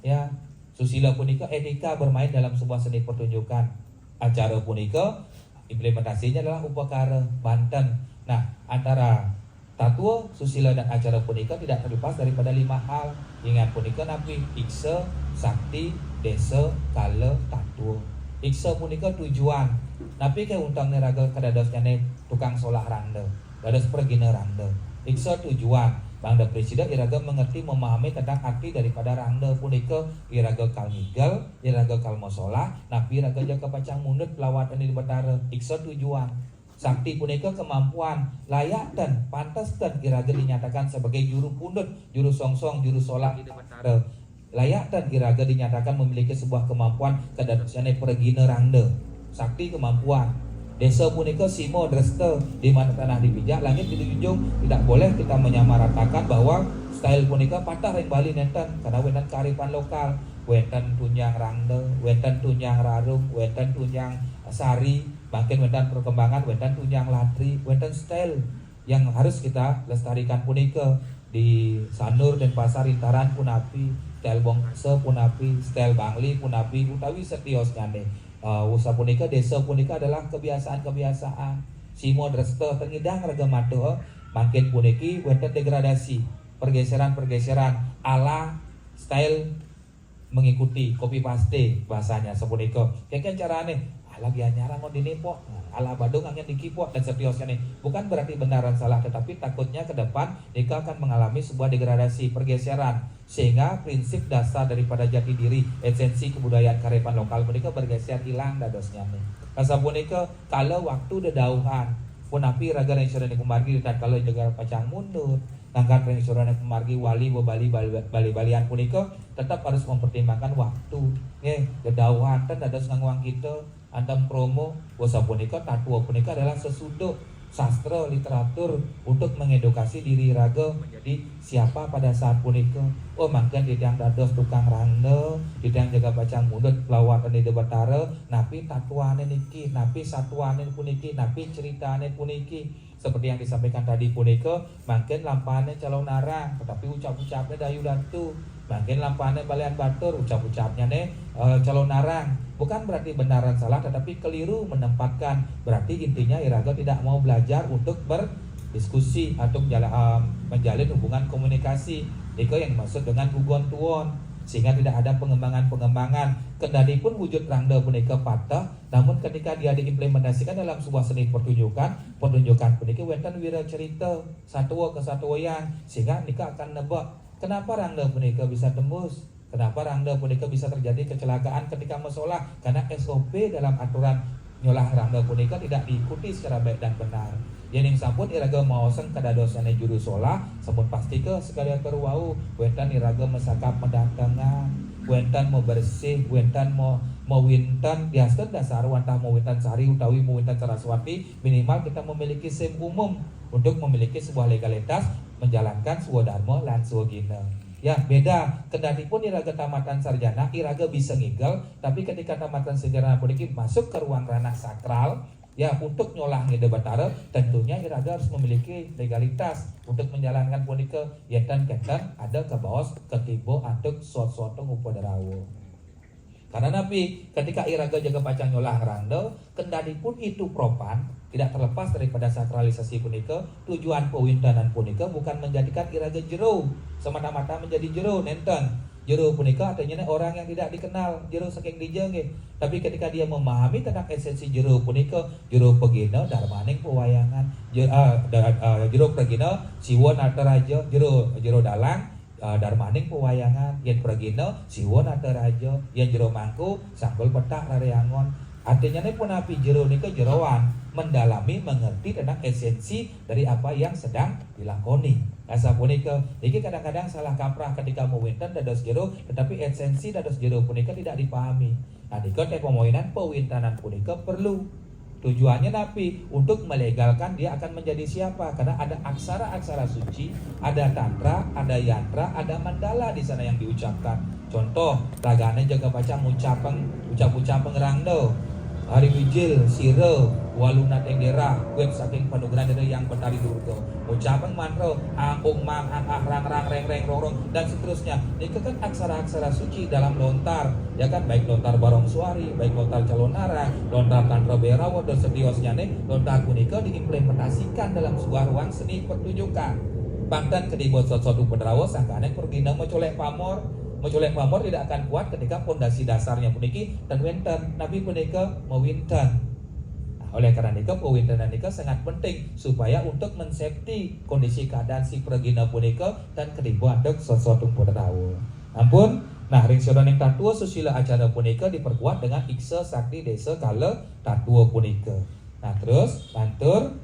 Ya, susila punika etika bermain dalam sebuah seni pertunjukan. Acara punika implementasinya adalah upakara, banten. Nah, antara tatwa, susila, dan acara punika tidak terlepas daripada lima hal. Ingat punika napi? Iksa, sakti, desa, kala, tatwa. Iksa punika tujuan. Napi ke untengne raga kadadosnyane tukang solah rangda? Dados pragina rangda. Iksa tujuan. Mangda prasida iraga mengerti, memahami tentang arti daripada rangda punika, iraga kal ngigel, iraga kal masolah, napi iraga ja kapacang mundut lawatane di Betara. Iksa tujuan. Sakti punika kemampuan, layak ten, pantes ten iraga dinyatakan sebagai juru pundut, juru songsong, juru solah Ida Betara. Layak ten iraga dinyatakan memiliki sebuah kemampuan kadadosnyane pragina rangda. Sakti kemampuan. Desa punika sima dresta, di mana tanah dipijak, langit dijunjung. Tidak boleh kita menyamaratakan bahwa style punika patah ring Bali nenten, karena wenten kearifan lokal, wenten tunjang rangda, wenten tunjang rarung, wenten tunjang sari, mangkin wenten perkembangan, wenten tunjang latri, wenten style yang harus kita lestarikan punika. Di Sanur, Denpasar, Intaran punapi, style Bongkasa punapi, style Bangli punapi, utawi setiosnyane. Eh, sapunika desa punika adalah kebiasaan-kebiasaan. Sima dresta, ten ngidang raga mata, mangkin puniki wenten degradasi, pergeseran-pergeseran ala style mengikuti, copy paste bahasanya sapunika. Kengken carane, ala Gianyar anggon dini pok, ala Badung anggon diki pok, dan seterusnya nih. Bukan berarti benar dan salah, tetapi takutnya ke depan nika akan mengalami sebuah degradasi, pergeseran, sehingga prinsip dasar daripada jati diri, esensi kebudayaan kearifan lokal punika bergeser, hilang dadosnya nih. Sapunika kala waktu dedauhan, punapi raga ring sajeroning pamargi ritatkala jagat pacang mundur, nangkan ring sajeroning pamargi wali bebali bali-balian punika tetap harus mempertimbangkan waktu. Nggih, dedauhan ten dados ngangwang kita, antam kromo, sapunika tatwa punika adalah sesuduk. sastra literatur untuk mengedukasi diri raga menjadi siapa pada saat punika. Oh, mangkin titiang dados tukang rangda, titiang jaga pacang mundut lawatan Ida Batara, napi tatwane niki, napi satwane puniki, napi critane puniki. Seperti yang disampaikan tadi punika, mangkin lampahane Calonarang, tetapi ucap-ucapnya Dayu Datu. Mangkin lampahane Balian Batur, ucap-ucapnyane eh, Calonarang. Bukan berarti benar dan salah, tetapi keliru menempatkan. Berarti intinya iraga tidak mau belajar untuk berdiskusi atau menjala- eh, menjalin hubungan komunikasi. Itu yang dimaksud dengan gugon tuon. Sehingga tidak ada pengembangan-pengembangan. Kendati pun wujud rangda punika pateh, namun ketika dia diimplementasikan dalam sebuah seni pertunjukan, pertunjukan punika wenten wira cerita, satua kesatuan, sehingga nika akan nebak kenapa rangda punika bisa tembus, kenapa rangda punika bisa terjadi kecelakaan ketika mesolah, karena S O P dalam aturan nyolah rangda punika tidak diikuti secara baik dan benar. Yening sampun iraga maosang kadadosane juru solah, sampun pastika sekadi atur wau, wenten iraga masakap madatengan, wenten mabersih, wenten ma-, mawinten diastun dasar wantah mawinten sari utawi mawinten Saraswati, minimal kita memiliki SIM umum untuk memiliki sebuah legalitas menjalankan swadharma lan swagina. Ya, beda. Kendati pun iraga tamatan sarjana, iraga bisa ngigel, tapi ketika tamatan sarjana puniki masuk ke ruang ranah sakral, ya, untuk nyolah Ida Batara, tentunya iraga harus memiliki legalitas untuk menjalankan punika. Yenten kenten ada kabaos katiba antuk sot-sotung upadrawa. Karena napi? Ketika iraga jaga pacang nyolah ngrangda, kendati pun itu propan, tidak terlepas daripada sakralisasi punika, tujuan pawintenan punika bukan menjadikan iraga jero, semata-mata menjadi jero, nenten. Jero punika artinya orang yang tidak dikenal, jero saking dija nggih. Tapi ketika dia memahami tentang esensi jero punika, jero pragina darmaning pawayangan, je-, ah, da-, ah, jero pragina Siwa Nataraja, jero, jero dalang, ah, darmaning pawayangan, yen pragina Siwa Nataraja, yen jero mangku Sanggul Petak Rare Angon. Artinya ini punapi jero nika jeroan, mendalami, mengerti tentang esensi dari apa yang sedang dilakoni. Asapunika, niki kadang-kadang salah kaprah ketika mawinten dados jero, tetapi esensi dados jero punika tidak dipahami. Nah, nika teh pamawinan pawintenan punika perlu. Tujuannya napi? Untuk melegalkan dia akan menjadi siapa. Karena ada aksara-aksara suci, ada tantra, ada yantra, ada mandala di sana yang diucapkan. Contoh, ragane jaga pacang ngucapeng, ucap-ucapeng rangda, hari wijil, sira, walu nateng derah, wit saking panugrahan Ida Hyang Betari Durga. Ngucapeng mantra, ang ung mang ang ah rang rang reng reng rong rong, dan seterusnya. Nika kan aksara-aksara suci dalam lontar, ya kan, baik lontar Barong Suari, baik lontar Calonarang, lontar Tantra Bhairawa, dan setiosnya nih, lontar punika diimplementasikan dalam sebuah ruang seni pertunjukan. Bangtan kediba sot-sot upadrawa sangkane pragina macolek pamor. Macolek pamor tidak akan kuat ketika pondasi dasarnya puniki ten wenten, napi punika mawinten. Nah, oleh karena nika, pawintenan nika sangat penting supaya untuk mensafety kondisi keadaan si pragina punika dan kediba antuk sot-sot upadrawa. Ampun, nah, ring sajeroning tatua susila acara punika diperkuat dengan iksa sakti desa kala tatua punika. Nah, terus lantur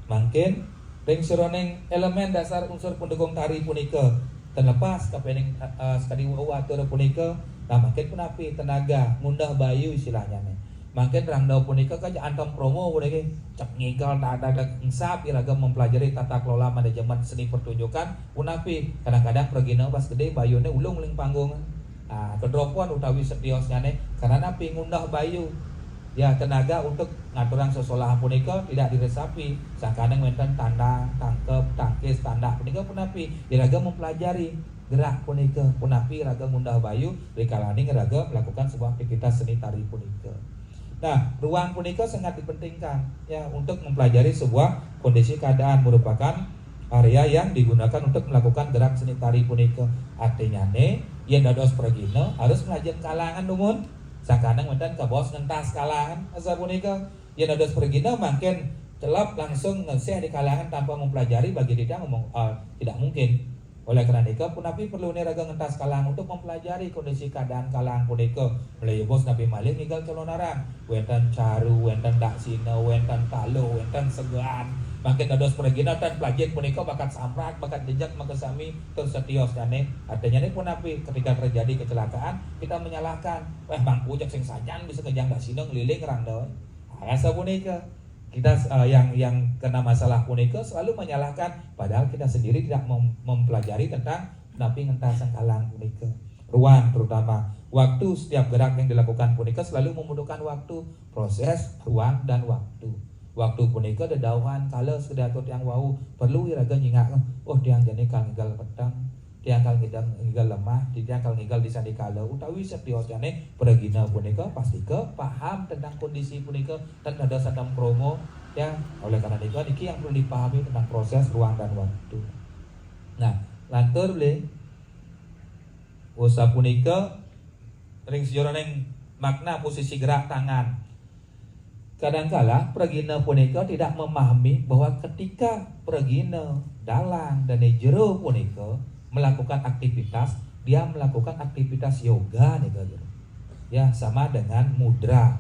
mangkin ring sajeroning elemen dasar unsur pendukung tari punika, terlepas kapining, eh, eh, sakadi wau atur punika, nah, mangkin punapi tenaga ngundah bayu istilahnya nih. Mangkin rangda punika kan antam promo puniki, cek ngigel dadak engsap iraga mempelajari tata kelola manajemen seni pertunjukan, punapi kadang-kadang pragina pas gede bayune ulung ling panggung. Nah, kedropon utawi setiosnyane karena napi? Ngundah bayu. Ya, tenaga untuk ngaturang sesolahan punika tidak diresapi. Sangkaning wenten tandang, tangkep, tangkis, tandak punika punapi? Iraga mempelajari gerak punika, punapi iraga ngundah bayu rikalaning iraga melakukan sebuah aktivitas seni tari punika. Nah, ruang punika sangat dipentingkan, ya, untuk mempelajari sebuah kondisi keadaan, merupakan area yang digunakan untuk melakukan gerak seni tari punika. Artinya nih, yen dados pragina harus ngajeng kalangan dumun. Sangkaning wenten kabaos ngentas kalangan asapunika. Yen dados pragina mangkin celep langsung ngeseh di kalangan tanpa mempelajari, bagi titiang ngomong, eh, tidak mungkin. Oleh karena nika, punapi perlune raga ngentas kalangan untuk mempelajari kondisi keadaan kalangan punika. Mulai yebos napi malih ngigal Calonarang. Wenten caru, wenten daksina, wenten taluh, wenten segean. Mangkin dados pragina tan pelajin punika bakat samrat, bakat jejeg makasami tur setiosnyane. Artinya nih punapi, ketika terjadi kecelakaan, kita menyalahkan, "Wah, mangku jeg sing sajan bisa ngejang daksina ngeliling rangda." Nah, sapunika. Kita, eh, yang yang kena masalah punika selalu menyalahkan, padahal kita sendiri tidak mem- mempelajari tentang napi ngentasang kalang punika. Ruang terutama. Waktu, setiap gerak yang dilakukan punika selalu membutuhkan waktu, proses, ruang, dan waktu. Waktu punika dedauhan kala, sekedar tiang wau perlu iraga nyingak, "Oh, tiang jani kal ngigal peteng, tiang kal ngidang ngigal lemah, tiang kal ngigal di sandikala," utawi setiosnyané pragina punika pastika paham tentang kondisi punika, ten dados satem krama. Ya, oleh karena nika niki yang perlu dipahami tentang proses, ruang, dan waktu. Nah, lantur beli. Usapunika ring sajeroning makna posisi gerak tangan. Kadangkala pragina punika tidak memahami bahwa ketika pragina dalang dan jero punika melakukan aktivitas, dia melakukan aktivitas yoga nika, Jero. Ya, sama dengan mudra.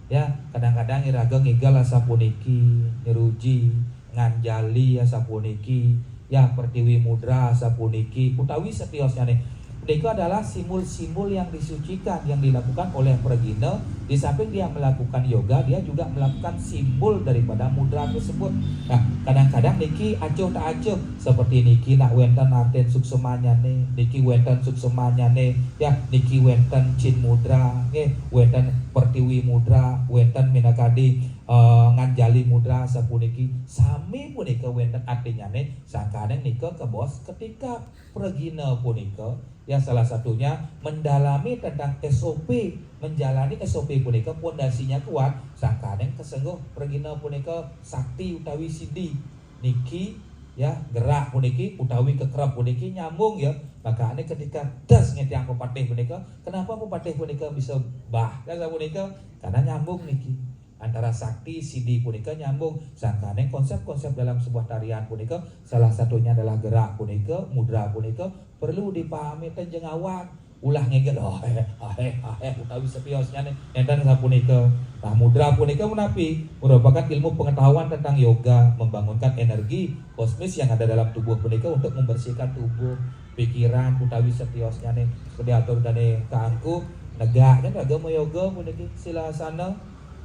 Ya, kadang-kadang iraga ngigal asapuniki, nyeruji, nganjali asapuniki, ya, pertiwi mudra asapuniki, utawi setiosnyané. Punika adalah simbol-simbol yang disucikan yang dilakukan oleh pragina. Di samping dia melakukan yoga, dia juga melakukan simbol daripada mudra tersebut. Nah, kadang-kadang niki acuh tak acuh, seperti niki nak wénten artin suksemanyané, niki wénten suksemanyané, ya, niki wénten cin mudra, nggih, wénten pertiwi mudra, wénten minakadi, eh, nganjali mudra sapuniki. Sami punika wénten artinyané, sangkaning nika kabaos ketika pragina punika, ya, salah satunya mendalami tentang S O P, menjalani S O P punika pondasinya kuat, sangkaning kasengguh pragina punika sakti utawi sidi. Niki, ya, gerak puniki utawi kekerep puniki nyambung, ya. Makané ketika das ngetiang pepatih punika, kenapa pepatih punika bisa bah? Kan sapunika, karena nyambung niki. Antara sakti sidi punika nyambung. Sangkaning konsep-konsep dalam sebuah tarian punika, salah satunya adalah gerak punika, mudra punika, perlu dipahami ten jengawak. Ulah ngegel, "Aheh, aheh, aheh," utawi setiosnyané. Nénten sapunika. Nah, mudra punika menapi? Merupakan ilmu pengetahuan tentang yoga, membangunkan energi kosmis yang ada dalam tubuh punika untuk membersihkan tubuh, pikiran, utawi setiosnyané. Seperti atur dané kaangku, negak kan raga mayoga puniki, silasana,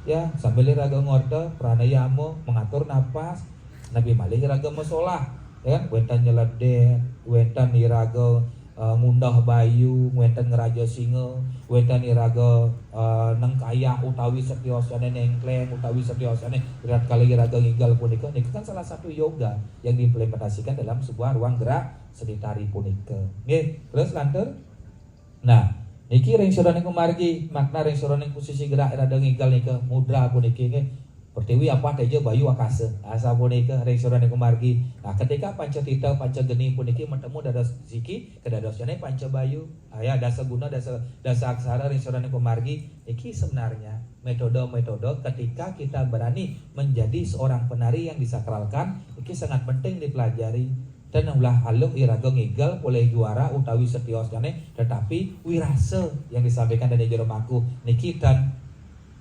ya, sambil raga ngorta, pranayama, mengatur napas, napi malih iraga masolah, ya, wénten nyeledét, wénten iraga, eh, ngundah bayu, wénten ngraja singa, wénten iraga, eh, nengkayak utawi setiosnyané, néngkléng utawi setiosnyané, ritatkala iraga ngigal punika, nika kan salah satu yoga yang diimplementasikan dalam sebuah ruang gerak seni tari punika. Nggih, terus lantur. Nah, niki ring sajeroning pamargi, makna ring sajeroning posisi gerak iraga ngigal nika, mudra puniki nggih. Pertiwi apa, teja, bayu, akasa. Asapunika ring sajeroning pamargi. Nah, ketika panca tita, panca geni puniki matemu dados siki, kadadosnyané panca bayu. Ah, ya, dasa guna, dasa, dasa aksara ring sajeroning pamargi. Niki sebenarnya metode-metode ketika kita berani menjadi seorang penari yang disakralkan, niki sangat penting dipelajari. Ten ulah aluh iraga ngigal polih juara utawi setiosnyané, tetapi wirasa yang disampaikan dari jero mangku niki ten.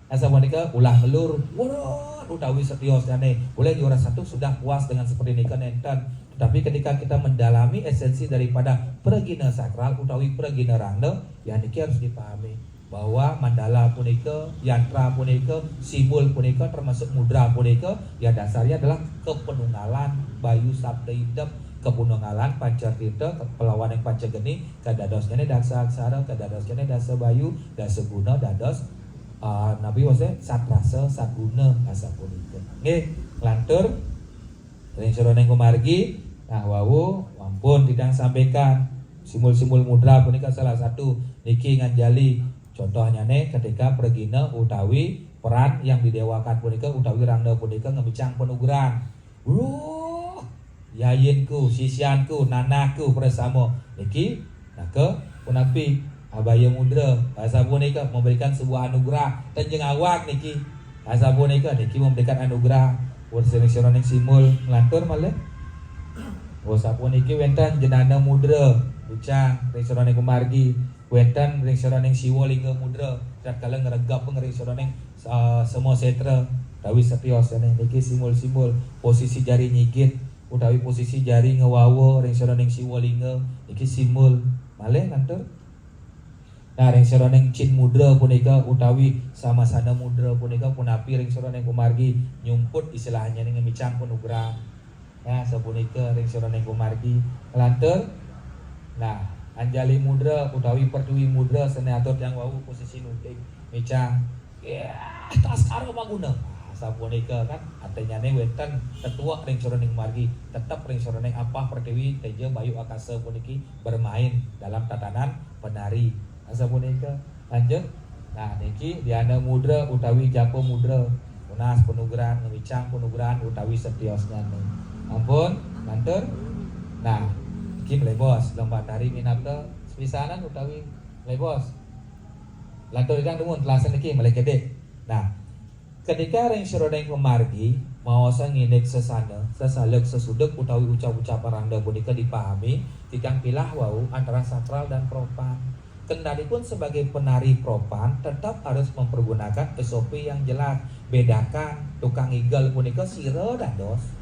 Asapunika ulah ngelur, wurut utawi setiosnyané, polih juara satu sudah puas dengan seperti nika, nénten. Tetapi ketika kita mendalami esensi daripada pragina sakral utawi pragina rangda, ya niki harus dipahami bahwa mandala punika, yantra punika, simbol punika, termasuk mudra punika, ya dasarnya adalah kepenunggalan bayu sabda idep, kepenunggalan panca tita, ke-, pelawaning panca geni, kadadosnyané dasa aksara, kadadosnyané dasa bayu, dasa guna dados, ah, napi wase, sat rasa, sat guna, asapunika. Nggih, lantur. Ring sajeroning pamargi, nah, wau ampun titiang sampaikan. Simbol-simbol mudra punika salah satu niki nganjali. Contohnyané ketika pragina utawi peran yang didewakan punika utawi rangda punika ngemicang panugrahan. Wuh, yayinku, sisyanku, nanahku, prasama. Niki, naka, punapi, abaya mudra. Asapunika memberikan sebuah anugerah. Ten jengawak niki. Asapunika niki memberikan anugerah. Wau ring sajeroning simbol, nglantur malih. Wau sapuniki wénten jenana mudra, bucang, ring sajeroning pamargi. Wénten ring sajeroning Siwa Lingga mudra, tatkala ngregep ring sajeroning, eh, sema sétra, utawi setiosnyané. Niki simbol-simbol posisi jari nyigit, utawi posisi jari ngawawa ring sajeroning Siwa Lingga. Niki simbol. Malih lantur. Nah, ring sajeroning cin mudra punika utawi samasana mudra punika punapi ring sajeroning pamargi nyumput istilahnya ning ngemicang panugrahan. Nah, sapunika ring sajeroning pamargi. Nglantur. Nah, anjali mudra utawi pertiwi mudra sane atur tiang wau posisi nuting micang. Ya, taskara maguna. Nah, sapunika kan artinyane wenten tetuek ring sajeroning margi, tetep ring sajeroning apah pertiwi, teja, bayu, akasa puniki bermain dalam tatanan penari. Nah, sapunika. Lanjut. Nah, niki diana mudra utawi japa mudra. Nunas panugrahan, ngemicang panugrahan utawi setiosnyane. Ampun, lantur. Nah, niki malebos lomba tari minabda sepisanan utawi malebos. Lantur ingkang dumun telasan niki malih kedik. Nah, ketika ring sajeroning pamargi maosang indik sesana, sesalek sesudek utawi ucap-ucapan rangda punika dipahami, tiang pilah wau antara sakral dan profan. Kendati pun sebagai penari profan, tetap harus mempergunakan S O P yang jelas. Bedakan, tukang igel punika sira dados.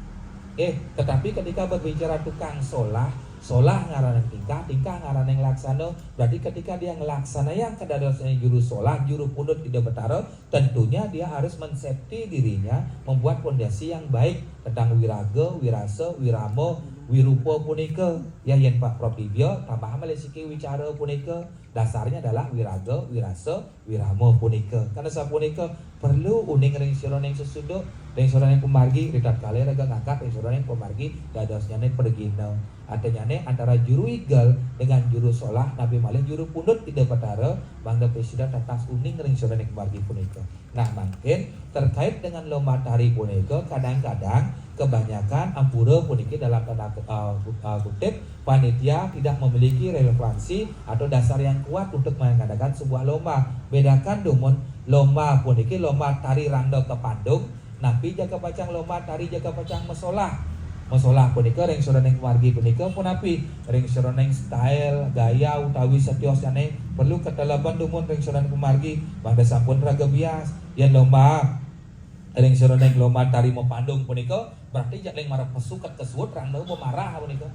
Eh, tetapi ketika berbicara tukang solah, solah ngaraning tingkah, tingkah ngaraning laksana. Berarti ketika dia nglaksanayang kadadosane juru solah, juru pundut Ida Betara, tentunya dia harus men-safety dirinya, membuat fondasi yang baik tentang wiraga, wirasa, wirama, wirupa punika. Ya, yen Pak Prof Dibya, tambah malih siki wicara punika. Dasarnya adalah wiraga, wirasa, wirama punika. Karena sapunika perlu uning ring sajeroning sesuduk, ring sajeroning pamargi, ritatkala raga ngangkat ring sajeroning pamargi dadosnyane pragina. Artinyane antara juru igel dengan juru solah, napi malih juru pundut Ida Betara, mangda prasida tatas uning ring sajeroning pamargi punika. Nah, mangkin terkait dengan lomba tari punika, kadang-kadang kebanyakan ampura puniki dalam tanda, eh, ku-, eh, kutip, panitia tidak memiliki relevansi atau dasar yang kuat untuk mengadakan sebuah lomba. Bedakan dumun lomba puniki, lomba tari rangda kepandung, napi jaka pacang lomba tari jaka pacang masolah. Masolah punika ring sajeroning pamargi punika punapi? Ring sajeroning style, gaya, utawi setiosnyane perlu kateleban dumun ring sajeroning pamargi, mangda sampun raga bias. Yen lomba ring sajeroning lomba tari mapandung punika, berarti jak ling marep pesu ket kesuut rangda mamarah punika.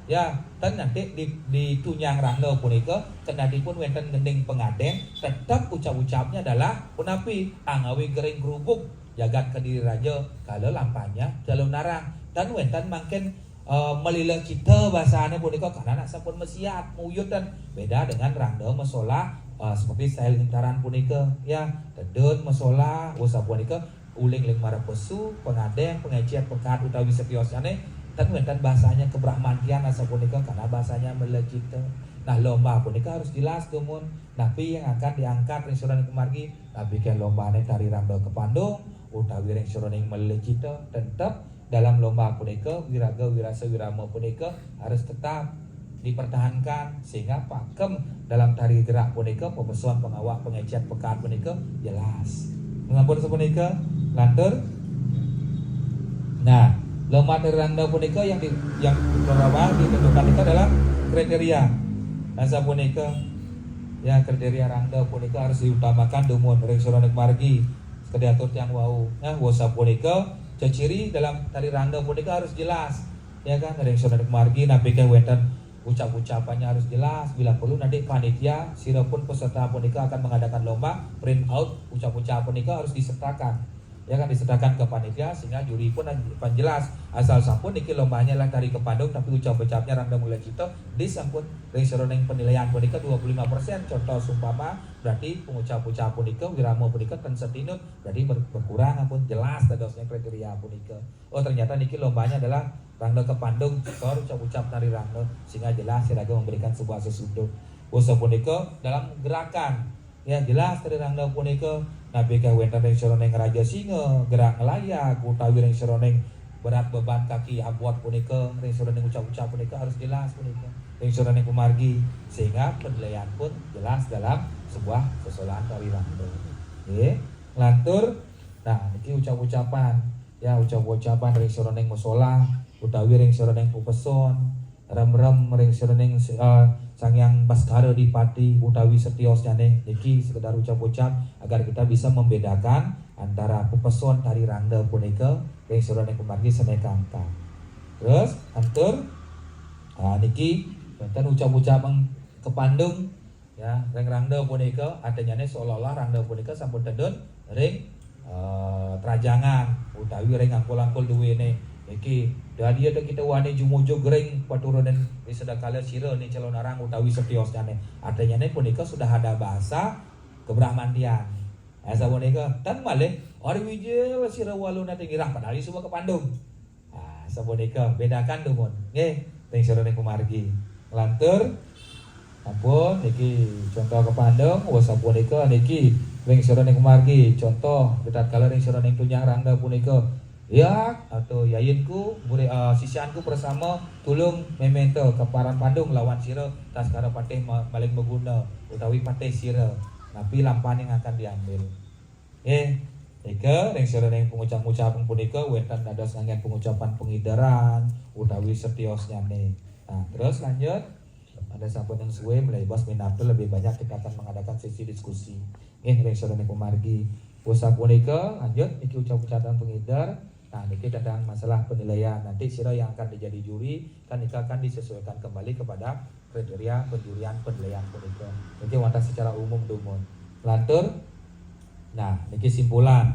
Ya, ten nanti di, di tunjang rangda punika, kendati pun wenten gending pengadeng, tetep ucap-ucapnya adalah punapi? Angawi gering grubug, jagat Kediri Raja, kala lampahnya Jalunarang. Ten wenten mangkin eh, malila cita basane punika, karena nak sampun masiat, muyutan. Beda dengan rangda masolah, eh, seperti style intaran punika, ya, tedun masolah, usapunika uling ling marep pesu, pengadeng, pengecet, pekat utawi setiosnyane, ten wenten bahasanya kebrahmantian asapunika, karena bahasanya malila cita. Nah, lomba punika harus jelas dumun. Napi yang akan diangkat ring sajeroning pamargi? Napi ke lombane tari rangda kepandung utawi ring sajeroning malila cita, tetep dalam lomba punika, wiraga, wirasa, wirama punika harus tetap dipertahankan, sehingga pakem dalam tari gerak punika, pepeson, pengawak, pengecet, pekat punika jelas. Sampun sapunika, lantur. Nah, lomba tari rangda punika yang di, yang pertama ditentukan itu adalah kriteria. Nah, sapunika, ya, kriteria rangda punika harus diutamakan dumun ring sajeroning margi. Sakadi atur tiang wau. Nah, wau sapunika, ceciri dalam tari rangda punika harus jelas. Ya kan, ring sajeroning margi napi ke wenten ucap-ucapannya harus jelas. Bila perlu nanti panitia, sira pun peserta punika akan mengadakan lomba, print out ucap-ucap punika harus disertakan. Ya kan, disertakan ke panitia sehingga juri pun pan jelas. Asal sampun niki lombanya lah tari kepandung tapi ucap-ucapnya rangda malila cita, disampun ring sajeroning penilaian punika dua puluh lima persen. Contoh sumpama, berarti pengucap-ucap punika, wirama punika ten satinut, berarti ber-, berkurang ampun, jelas dadosnya kriteria punika. Oh, ternyata niki lombanya adalah rangda kepandung, sor ucap-ucap tari rangda, sehingga jelas iraga memberikan sebuah sesuduk. Usapunika dalam gerakan, ya, jelas tari rangda punika, napi ke wenten ring sajeroning Raja Singa, gerak ngelayag, utawi ring sajeroning berat beban kaki abot punika, ring sajeroning ucap-ucap punika harus jelas punika ring sajeroning pamargi, sehingga penilaian pun jelas dalam sebuah sesolahan tari rangda. Nggih, lantur. Nah, niki ucap-ucapan, ya, ucap-ucapan ring sajeroning masolah utawi ring sajeroning pepeson, rem-rem ring sajeroning, eh, Sang Hyang Baskara Dipati utawi setiosnyane, niki sekedar ucap-ucap agar kita bisa membedakan antara pepeson tari rangda punika ring sajeroning pamargi sane kangkang. Terus, lantur, ah, niki wenten ucap-ucap kepandung, Ya, ring rangda punika artinyane seolah-olah rangda punika sampun tedun ring eh, trajangan utawi ring angkul-angkul duene. Niki, dadi ada kita wani jumujug ring paturunan ring sedakala sira ni calonarang utawi setiosnyane. Artinyane punika sudah ada bahasa kebrahmantian. Asapunika, tan malih, Ari Wijil sira walu nate girah padali suba ka Pandung. Ah, sapunika bedakan dumun. Nggih, ring sira ning pamargi. Nglantur. Ampun, niki contoh ka Pandung, wah sapunika niki ring sira ning pamargi. Contoh, ritatkala ring sira ning tunjang rangda punika. Ya, atau yayinku, murid, ah, sisyanku bersama tulung memento ka paran Pandung lawan sira tatkala patih ma-, maling maguna utawi patih sira. Napi lampahne akan diambil. Nggih, nika ring sira ning pangucap-ucapan punika wenten dados nganggen pangucapan pangideran utawi setiosnyane. Nah, terus lanjut. Ada sampun yang suwe mulai bos minat tu lebih banyak kita akan mengadakan sesi diskusi. Nggih, ring sira ning pamargi. Usapunika lanjut niki ucap-ucapan pangider. Nah, niki tentang masalah penilaian. Nanti sira yang akan menjadi juri kan nika akan disesuaikan kembali kepada kriteria penjurian penilaian punika. Niki wantah secara umum dumun. Lantur, nah, niki simpulan.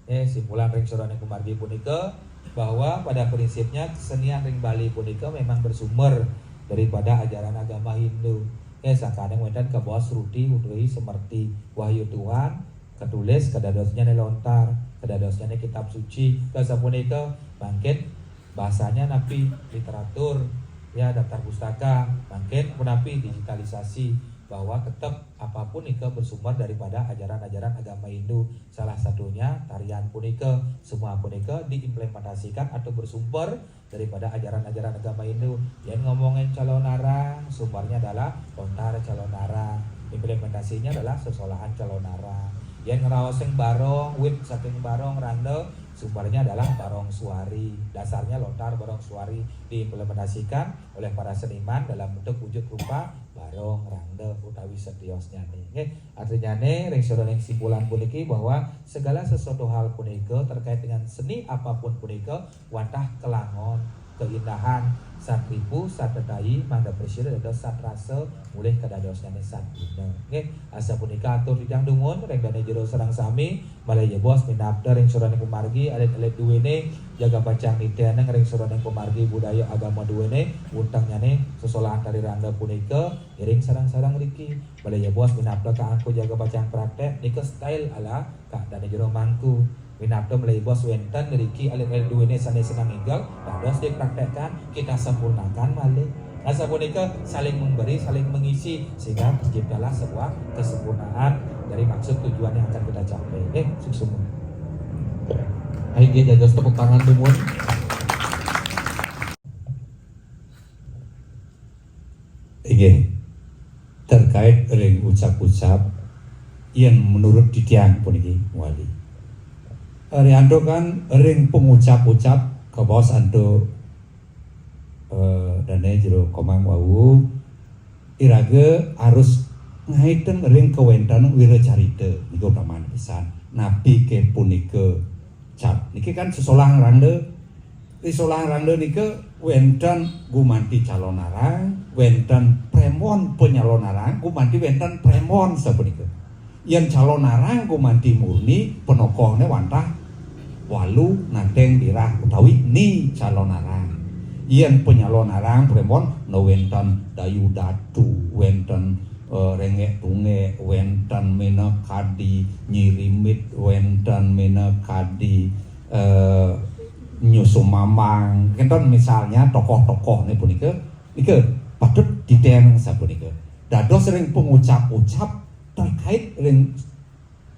Eh, simpulan ring sira ning pamargi punika bahwa pada prinsipnya kesenian ring Bali punika memang bersumber daripada ajaran agama Hindu. Eh, sangkaning wenten kabaos sruti utawi semerti wahyu Tuhan, katulis kadadosnyane lontar, kadadosnyane kitab suci, kasapunika mangkin bahasanya napi literatur, ya, daftar pustaka, mangkin punapi digitalisasi, bahwa tetap apapun nika bersumber daripada ajaran-ajaran agama Hindu. Salah satunya tarian punika, semua punika diimplementasikan atau bersumber daripada ajaran-ajaran agama Hindu. Yen ngomongin calonarang, sumbernya adalah lontar calonarang. Implementasinya adalah sesolahan calonarang. Yen ngraosing barong, wit saking barong randa, sumbernya adalah barong suari. Dasarnya lontar barong suari diimplementasikan oleh para seniman dalam bentuk wujud rupa barong randa utawi setiosnyane. Nggih, artinyane ring sira ning simpulan puniki bahwa segala sesuatu hal punika terkait dengan seni apapun punika wantah kelangon, keindahan, satripu, satetai, mangda prasida dados satrasa mulih kadadosnyane satguna. Nggih, asapunika atur titiang dumun ring dane jero sareng sami, malih ya bos minabda ring sira ning pamargi alit-alit duene jaga pacang niteneng ring sira ning pamargi budaya agama duene, untengnyane sesolahan tari randa punika iring sareng-sareng riki. Malih ya bos minabda kaangku jaga pacang praktek nika style ala Kak dane jero mangku. Minabda malih bos wenten riki alit-alit duene sane seneng enggal dados dipraktekkan, kita sempurnakan malih. Asapunika saling memberi, saling mengisi sehingga terciptalah sebuah kesempurnaan dari maksud tujuan yang akan kita capai. Eh, suksma. Ayo, nggih, dados tepuk tangan dumun. Inggih, terkait ring ucap-ucap, yen menurut titiang puniki wali. Rianto kan ring pengucap-ucap kabaos antuk, eh, dane jero komang wau, iraga harus ngaiteng ring kawentenan wiracarita, nika utaman pisan. Napi ke punika cap? Niki kan sesolahan randa. Ri sesolahan randa nika wenten gumanti calonarang, wenten premon panyalonarang, gumanti wenten premon sapunika. Yen calonarang gumanti murni, panokohne wantah walu nateng dirah utawi ni calonarang. Yen panyalonarang premon, no wenten dayu datu, wenten, eh, rengek tungek, wenten minakadi nyirimit, wenten minakadi, eh, nyusu mamang. Kenten misalnya tokoh-tokohne punika, nika patut titeng sapunika. Dados ring pengucap-ucap terkait ring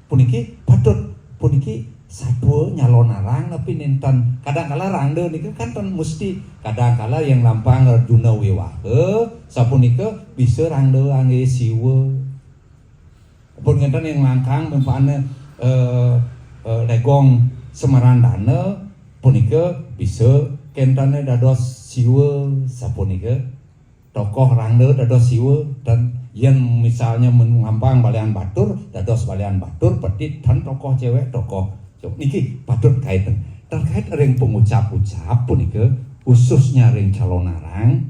puniki patut, puniki satua nyalonarang napi nenten. Kadangkala rangda nika kan ten mesti. Kadangkala yang lampang Arjuna Wiwaha, sapunika bisa rangda angge Siwa. Pun ngenten yang langkang mempane, eh, eh, Legong Semarandana punika bisa kentane dados Siwa sapunika. Tokoh rangda dados Siwa, dan yen misalnya men-, ngampang balian batur, dados balian batur, peti tan tokoh cewek, tokoh cewek. Niki patut kaitang. Terkait ring pengucap-ucap punika, khususnya ring calonarang,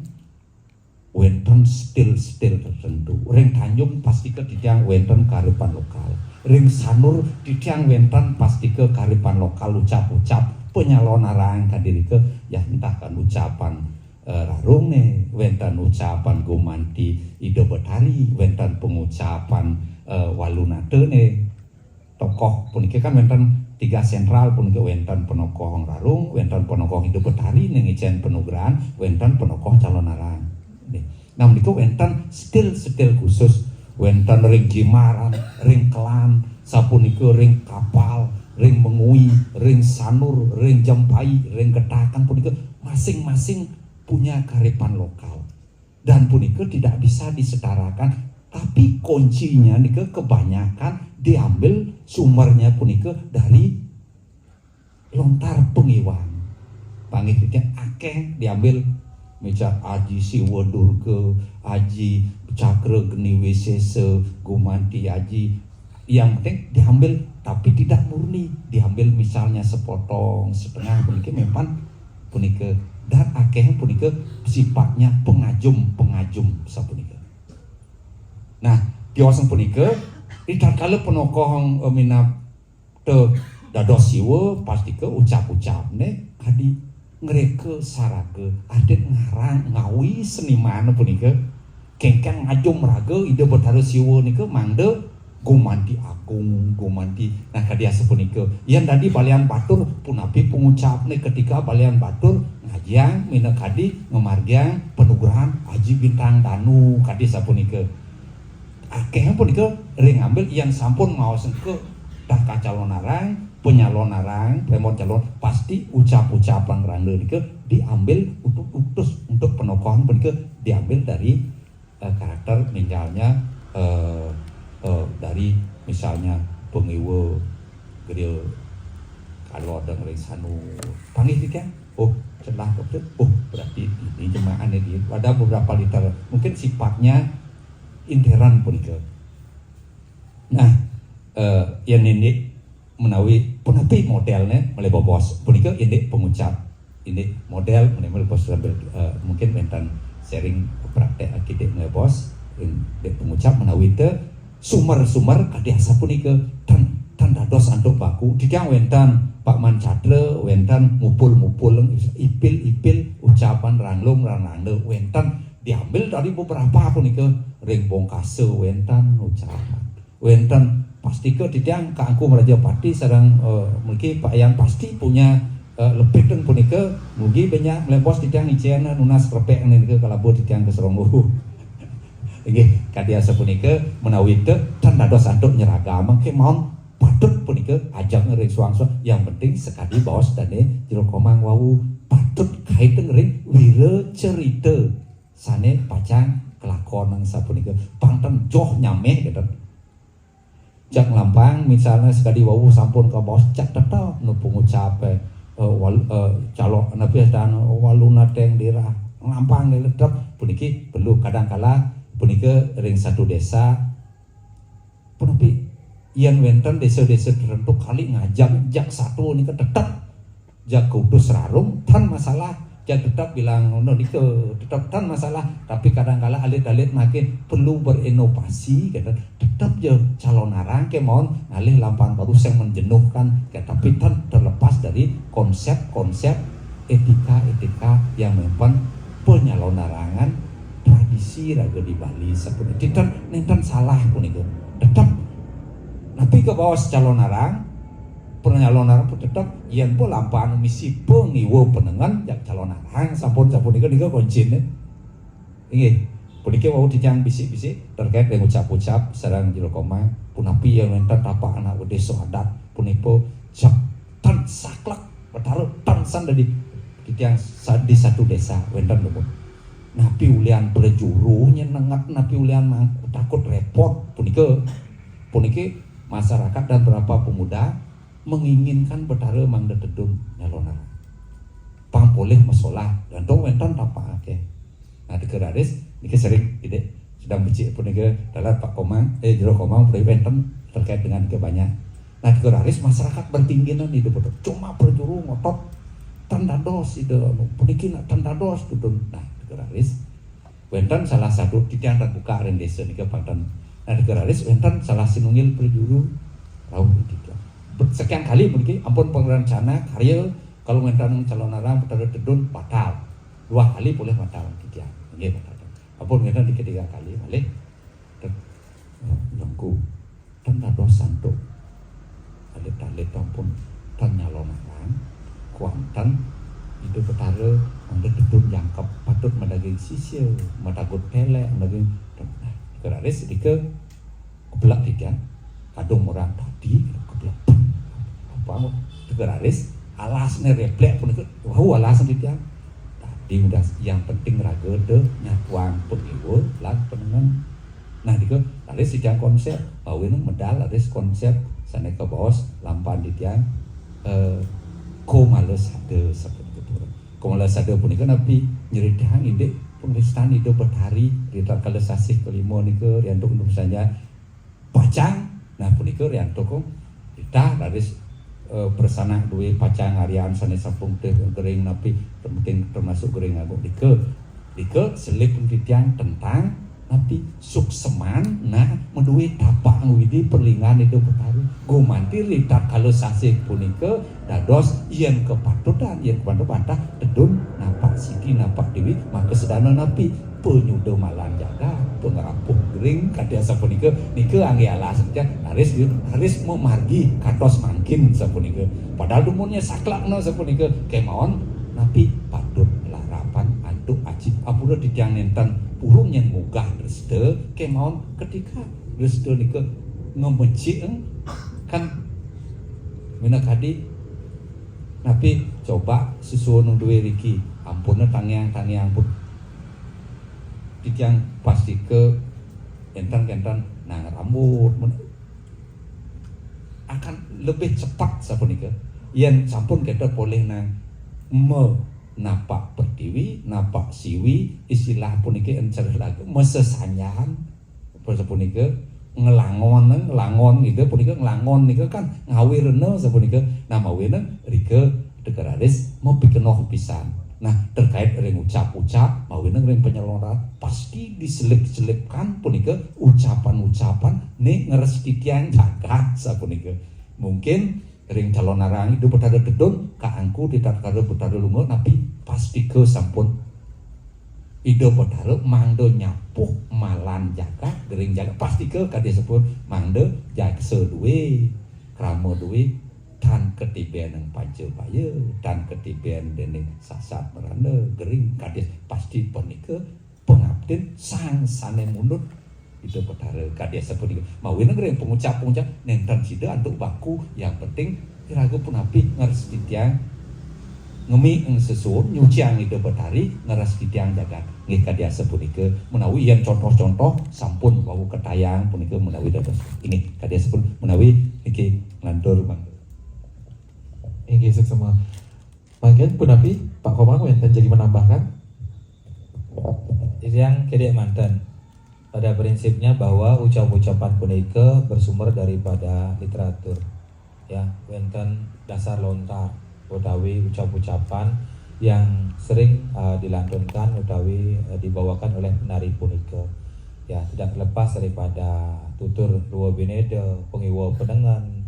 Wénten stil-stil tertentu. Ring Tanjung pastika titiang wénten kearifan lokal. Ring Sanur titiang wénten pastika kearifan lokal, ucap-ucap, penyalonarang kadi irika, ya entah kan ucapan eh, rarungné, wénten ucapan gumanti Ida Betari, wénten pengucapan eh, walunatané. Tokoh punika kan wénten tiga sentral punika, wénten penokoh rarung, wénten penokoh Ida Betari ning icén panugrahan, wénten penokoh calonarang. Nih. Nah, menika wénten stil-stil khusus, wénten ring Jimaran, ring Kelan, sapunika ring Kapal, ring Mengwi, ring Sanur, ring Jempai, ring Getakan punika masing-masing punya kearifan lokal. Dan punika tidak bisa disetarakan, tapi kuncinya nika kebanyakan diambil sumbernya punika dari lontar pangiwang. Panggih titiang akéh diambil, mical Aji Siwa Durga, Aji Cakra Geni Wisésa, gumanti Aji. Yang penting diambil, tapi tidak murni. Diambil misalnya sepotong, setengah, punika mempan punika. Dan akéh punika sifatnya pengajum-pengajum sapunika. Nah, tiosan punika, ritatkala penokoh eh, minab te dados siwa, pastika ucap-ucapné kadi ngreka saraga, adat ngarang ngawi seniman punika. Kéngkén ngajum raga Ida Betara Siwa nika mangda gumanti agung, gumanti. Nah, kadi asapunika, yén dadi balian batur, punapi pangucapné ketika balian batur ngajiang minakadi ngamargiang panugrahan Aji Bintang Danu, kadi sapunika. Akéh punika ring ambil yén sampun maos engké dah kacalonarang, penyalonarang, premon calon, pasti ucap-ucapan rangda nika diambil untuk utus untuk penokohan punika diambil dari eh, karakter misalnya eh, eh, dari misalnya pangiwa Gria Kalodeng ring Sanur. Panggih titiang. Oh, celah betul. Oh, berarti ini jemaahnya dia. Ada beberapa liter. Mungkin sifatnya intern punika. Nah, eh, yén indik menawi punapi modélné malih bos. Punika indik pangucap, indik modél malih bos sambil eh, mungkin wénten sharing prakték akidik malih bos, indik pangucap menawi té sumber-sumber kadi asapunika tan tan dados antuk baku. Titiang wénten Pak Mancatra, wénten mupul-mupul, ipil-ipil, ucapan ranglung-ranglangda wénten diambil dari beberapa punika ring Bongkasa wénten ucapan. Wénten pastika titiang Kangku Mraja Pati sareng eh, mriki Pak Yan pasti punya eh, lebih teng punika mugi banyak malih bos titiang icén nunas krepek nika kalaba titiang ka Seronggo. Inggih, kadi asapunika menawi té tan dados antuk nyeragam kémaon patut punika ajeng ring suang-suang. Yang penting sakadi baos dané Jero Komang wau patut kaitang ring wira cerita sané pacang kalakonang sapunika. Pang ten joh nyameh kénten. Jak nglampang misalnya sakadi wau sampun kabaos jak tetep nu pangucapé eh, wal, eh, calok napi dan waluna teng dirah nglampang tetep puniki perlu kadang kala punika ring satu desa punapi yén wénten desa-desa tertentu kali ngajak jak satu nika tetep jak kutus rarung tan masalah, jak tetep bilang ngono nika tetep tan masalah, tapi kadang kala alit-alit makin perlu berinovasi kata tetep ja calonarang kémaon ngalih lampang baru sing menjenuhkan kata tapi tan terlepas dari konsep-konsep etika-etika yang mempan penyalonarangan tradisi raga di Bali sapunika. Nénten nénten salah punika. Tetep napi kabaos calonarang, penyalonarang pun tetep yén pun lampaan misi pangiwa panengen jak calonarang sampun sapunika nika kunciné. Inggih. Puniki wau titiang bisik-bisik terkait dengan ucap-ucap sareng Jero Komang punapi yén wénten tapak anak wedé saha adat punika jak tan saklek Betara tan san dadi titiang sa- di satu desa wénten luput. Napi ulian prajuru nyenenget, napi ulian mangku takut repot punika. Puniki masyarakat dan beberapa pemuda menginginkan Betara mangda tedun nyalonarang. Pang polih masolah, gantung wénten tapak akéh. Nah, nika raris, nika sering ide sedang becik punika dalam Pak Komang, eh Jero Komang punika wénten terkait dengan nika banyak. Nah, nika raris masyarakat berkeinginan ide betul. Cuma prajuru ngotot tan dados ide anu, puniki nak tan dados tudun. Nah, nika raris Wénten salah satu titiang terbuka ring désa nika, pang ten. Nah, nika raris wénten salah sinunggil prajuru rauh titiang. Sekian kali puniki ampun pangrencana karya, kalau wénten calonarang Betara Tedun batal. Dua kali polih batal titiang. Nggih, batal. Ampun wénten tiga, tiga kali malih. Ten, nyangku. Ten dados santuk. Alit-alit ampun ten nyalonarang. Kuanten Ida Betara mangda Tedun jangkep, patut madaging sisia, matagut telek, madaging ten. Nah, nika raris nika keblek titiang. Kadung murang tadi keblek. Apa? Nika raris alasné refleks punika. Wau alasné titiang. Tadi udah yang penting raga da nyatuang pangiwa lan panengen. Nah, nika raris titiang konsép, mawinan medal raris konsép sané kabaos lampan titiang, eh, Komala Sada sapunika purun. Komala Sada punika napi? Nyritayang indik pangristan Ida Betari ritatkala sasih kalima nika riantuk Undung Sanjaya pacang. Nah, punika riantuk ritah raris, eh, prasana duwé pacang aryan sané sampun teh gering napi penting termasuk gering agung nika. Nika selip titiang tentang napi sukseman, nah, madué tapak ngwidi perlinggan Ida Betari. Gumanti ritatkala sasih punika dados yén kapatutan, yén kapatutan Tedun napak siki, napak déwi, maka sedana napi panyuda malan jagat, pangrapuh gering, kadi asapunika, nika anggé alas titiang, raris, raris mamargi kados mangkin sapunika. Padahal dumunnya saklekna sapunika, kémaon napi patut larapan antuk aji. Ampura titiang nénten purun yén munggah dresta, kémaon ketika dresta nika ngemecik, kan minakadi napi coba susun duwé riki. Ampun tangiang-tangiang pun. Titiang pastika énten-énten nang rambut men-, akan lebih cepat sapunika. Yén sampun kita polih nang me napak pertiwi, napak siwi, istilah puniki encer lagu, masesanjan, apa sapunika, nglangon, nglangon gitu, punika nglangon nika kan ngawirna sapunika. Nah, mawinan rika nika raris mapikenoh pisan. Nah, terkait ring ucap-ucap, mawinan ring penyelongan, pasti diselip-selipkan punika ucapan-ucapan né ngrestitiang jagat sapunika. Mungkin ring calonarang Ida Betara Tedun, kaangku titatkala Betara lunga napi pastika sampun Ida Betara mangda nyapuh malan jagat, gering jagat, pastika kadi sampun mangda jaksa duwé, krama duwé, tan katiben ring panca baya, tan katiben déning sasat marana, gering kadi pasti punika pangaptin sang sané munut Ida Betara kadi asapunika. Mawinan ring pangucap-pangucap nénten sida antuk baku, yang penting iraga punapi ngrestitiang ngemi ing sesuun, nyuciang Ida Betari, ngrestitiang jagat. Nggih kadi asapunika, menawi yén contoh-contoh sampun wau katayang punika menawi dados. Inggih kadi asapun menawi niki nglantur mangga. Inggih, suksma. Mangkin punapi, Pak Komang wénten jagi menambahkan? Titiang kidik manten. Pada prinsipnya bahwa ucap-ucapan punika bersumber daripada literatur. Ya, wénten dasar lontar utawi ucap-ucapan yang sering, eh, dilantunkan utawi, eh, dibawakan oleh penari punika. Ya, tidak terlepas daripada tutur Rwa Bineda, pangiwa panengen,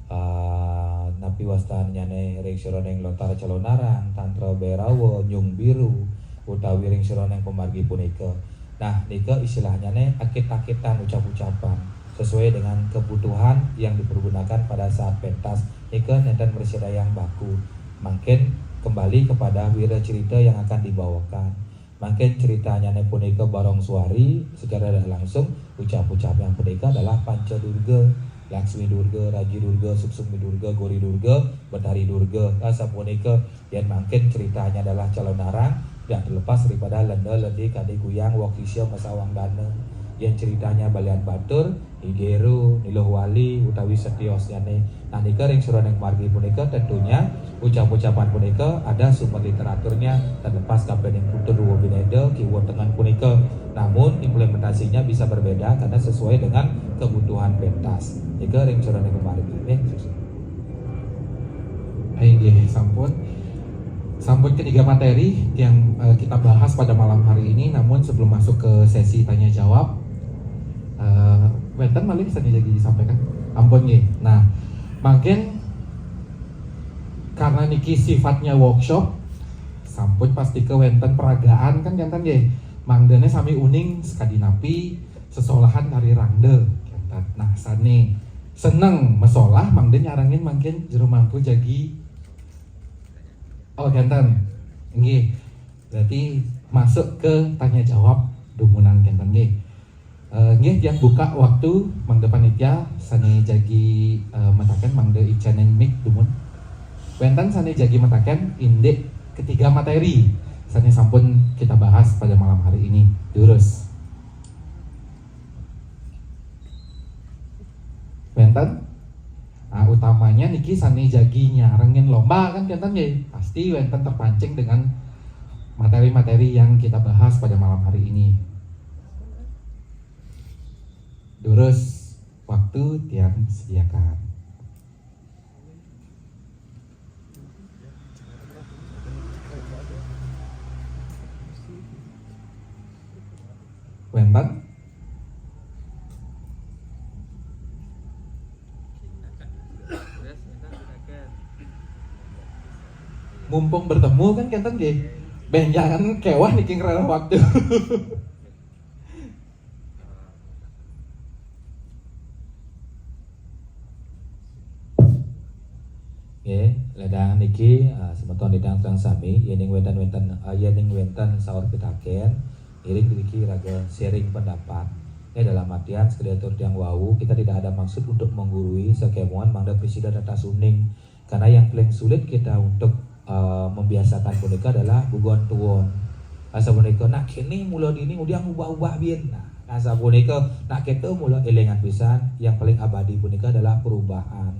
ah, napi wastannyane ring sajeroning lontar calonarang, tantra Bhairawa, nyung biru, utawi ring sajeroning pamargi punika. Nah, nika istilahnyane akit-akitan ucap-ucapan sesuai dengan kebutuhan yang dipergunakan pada saat pentas. Nika nenten mrasidayang baku. Mangkin kembali kepada wira cerita yang akan dibawakan. Mangkin critanyane punika Barong Suari, secara tidak langsung ucap-ucapnya punika adalah Panca Durga, Laksmi Durga, Raji Durga, Suksmi Durga, Gori Durga, Betari Durga. Nah, sapunika yen mangkin critanya adalah calonarang, tidak terlepas daripada lenda lendi kadi guyang wokisya masawang dana. Yen critanya Balian Batur, Igero, Niluh Wali, utawi setiosnyane. Nah, nika ring sajeroning margi punika tentunya ucap-ucapan punika ada sumber literaturnya, terlepas kapining tutur Rwa Bineda, kiwa tengen punika. Namun, implementasinya bisa berbeda karena sesuai dengan kebutuhan pentas. Nika ring sajeroning margi. Nggih. Inggih, sampun. Sampun ketiga materi yang eh, kita bahas pada malam hari ini, namun sebelum masuk ke sesi tanya jawab, eh, wenten malih sané jagi disampaikan. Ampun nggih. Nah, mungkin karena niki sifatnya workshop, sampun pasti ke wenten peragaan kan jantan nggih. Mangdane sami uning sakadi napi sesolahan kari rangda. Jantan. Nah, sané seneng mesolah mangda nyarengin mangkin jero mangku jagi. Oh, jantan. Nggih. Berarti masuk ke tanya jawab dumunan jantan nggih. Eh, nggih, tiang buka waktu mangda panitia sané jagi eh, mataken mangda icanin mic dumun. Wenten sané jagi mataken indik ketiga materi sané sampun kita bahas pada malam hari ini. Durus. Wenten? Nah, utamanya niki sané jagi nyarengin lomba kan jantan nggih. Pasti wenten terpancing dengan materi-materi yang kita bahas pada malam hari ini. Durus waktu tiang sediakan. Wenten? Mumpung bertemu kan kenten nggih. Ben jangan kewah niki ngrereh waktu. Nggih, ledangan niki eh, semeton lidang terang sami, yening wenten-wenten eh, yening wenten saur pitaken, ngiring niki raga sharing pendapat. Ya dalam artian sekalian tiang wau, kita tidak ada maksud untuk menggurui, sakemoan mangda presiden atas uning. Karena yang paling sulit kita untuk eh, membiasakan punika adalah gugon tuon. Asapunika nak kene mula dini udiang ubah-ubah bien. Nah, asapunika nak kita mula elingan pisan, yang paling abadi punika adalah perubahan.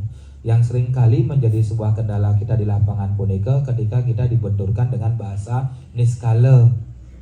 Yang seringkali menjadi sebuah kendala kita di lapangan punika ketika kita dibenturkan dengan bahasa niskala.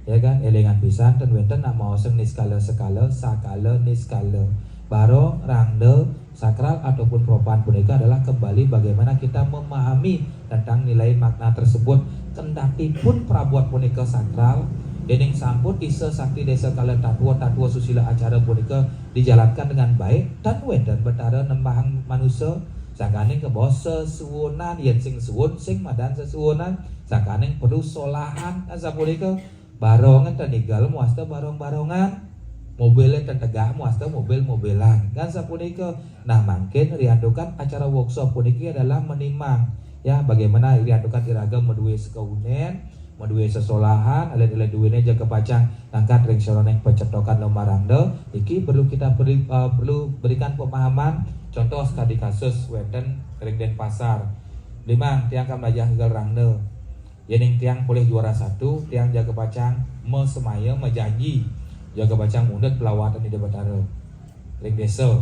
Ya kan, elingan pisan ten wenten nak maoseng niskala sekala, sakala niskala. Barong, rangda, sakral ataupun propan punika adalah kembali bagaimana kita memahami tentang nilai makna tersebut. Kendati pun prabot punika sakral, dening sampun disa sakti desa kala tatwa-tatwa susila acara punika dijalankan dengan baik, tan wenten betara nembahang manusa, sangkaning kebos sesuunan, yen sing suun sing madan sesuunan, sangkaning perlu solahan asapunika. Barongan tanigal muasta barong-barongan. Mobil tetegak muasta mobil-mobilan. Kan sapunika. Nah, mangkin riantukan acara workshop puniki adalah menimang. Ya, bagaimana riantukan iraga madue sekaunen, madue sesolahan, alit-alit duene jaga pacang ngangkat ring saroning pacetokan lomba rangda, iki perlu kita beri, uh, perlu berikan pemahaman. Contoh sekadi kasus wenten ring Denpasar. Limang tiang kan belajar gagal rangda. Yening tiang polih juara satu, tiang jaga pacang masemaya majanji jaga pacang mundut pelawatan Ida Batara ring desa.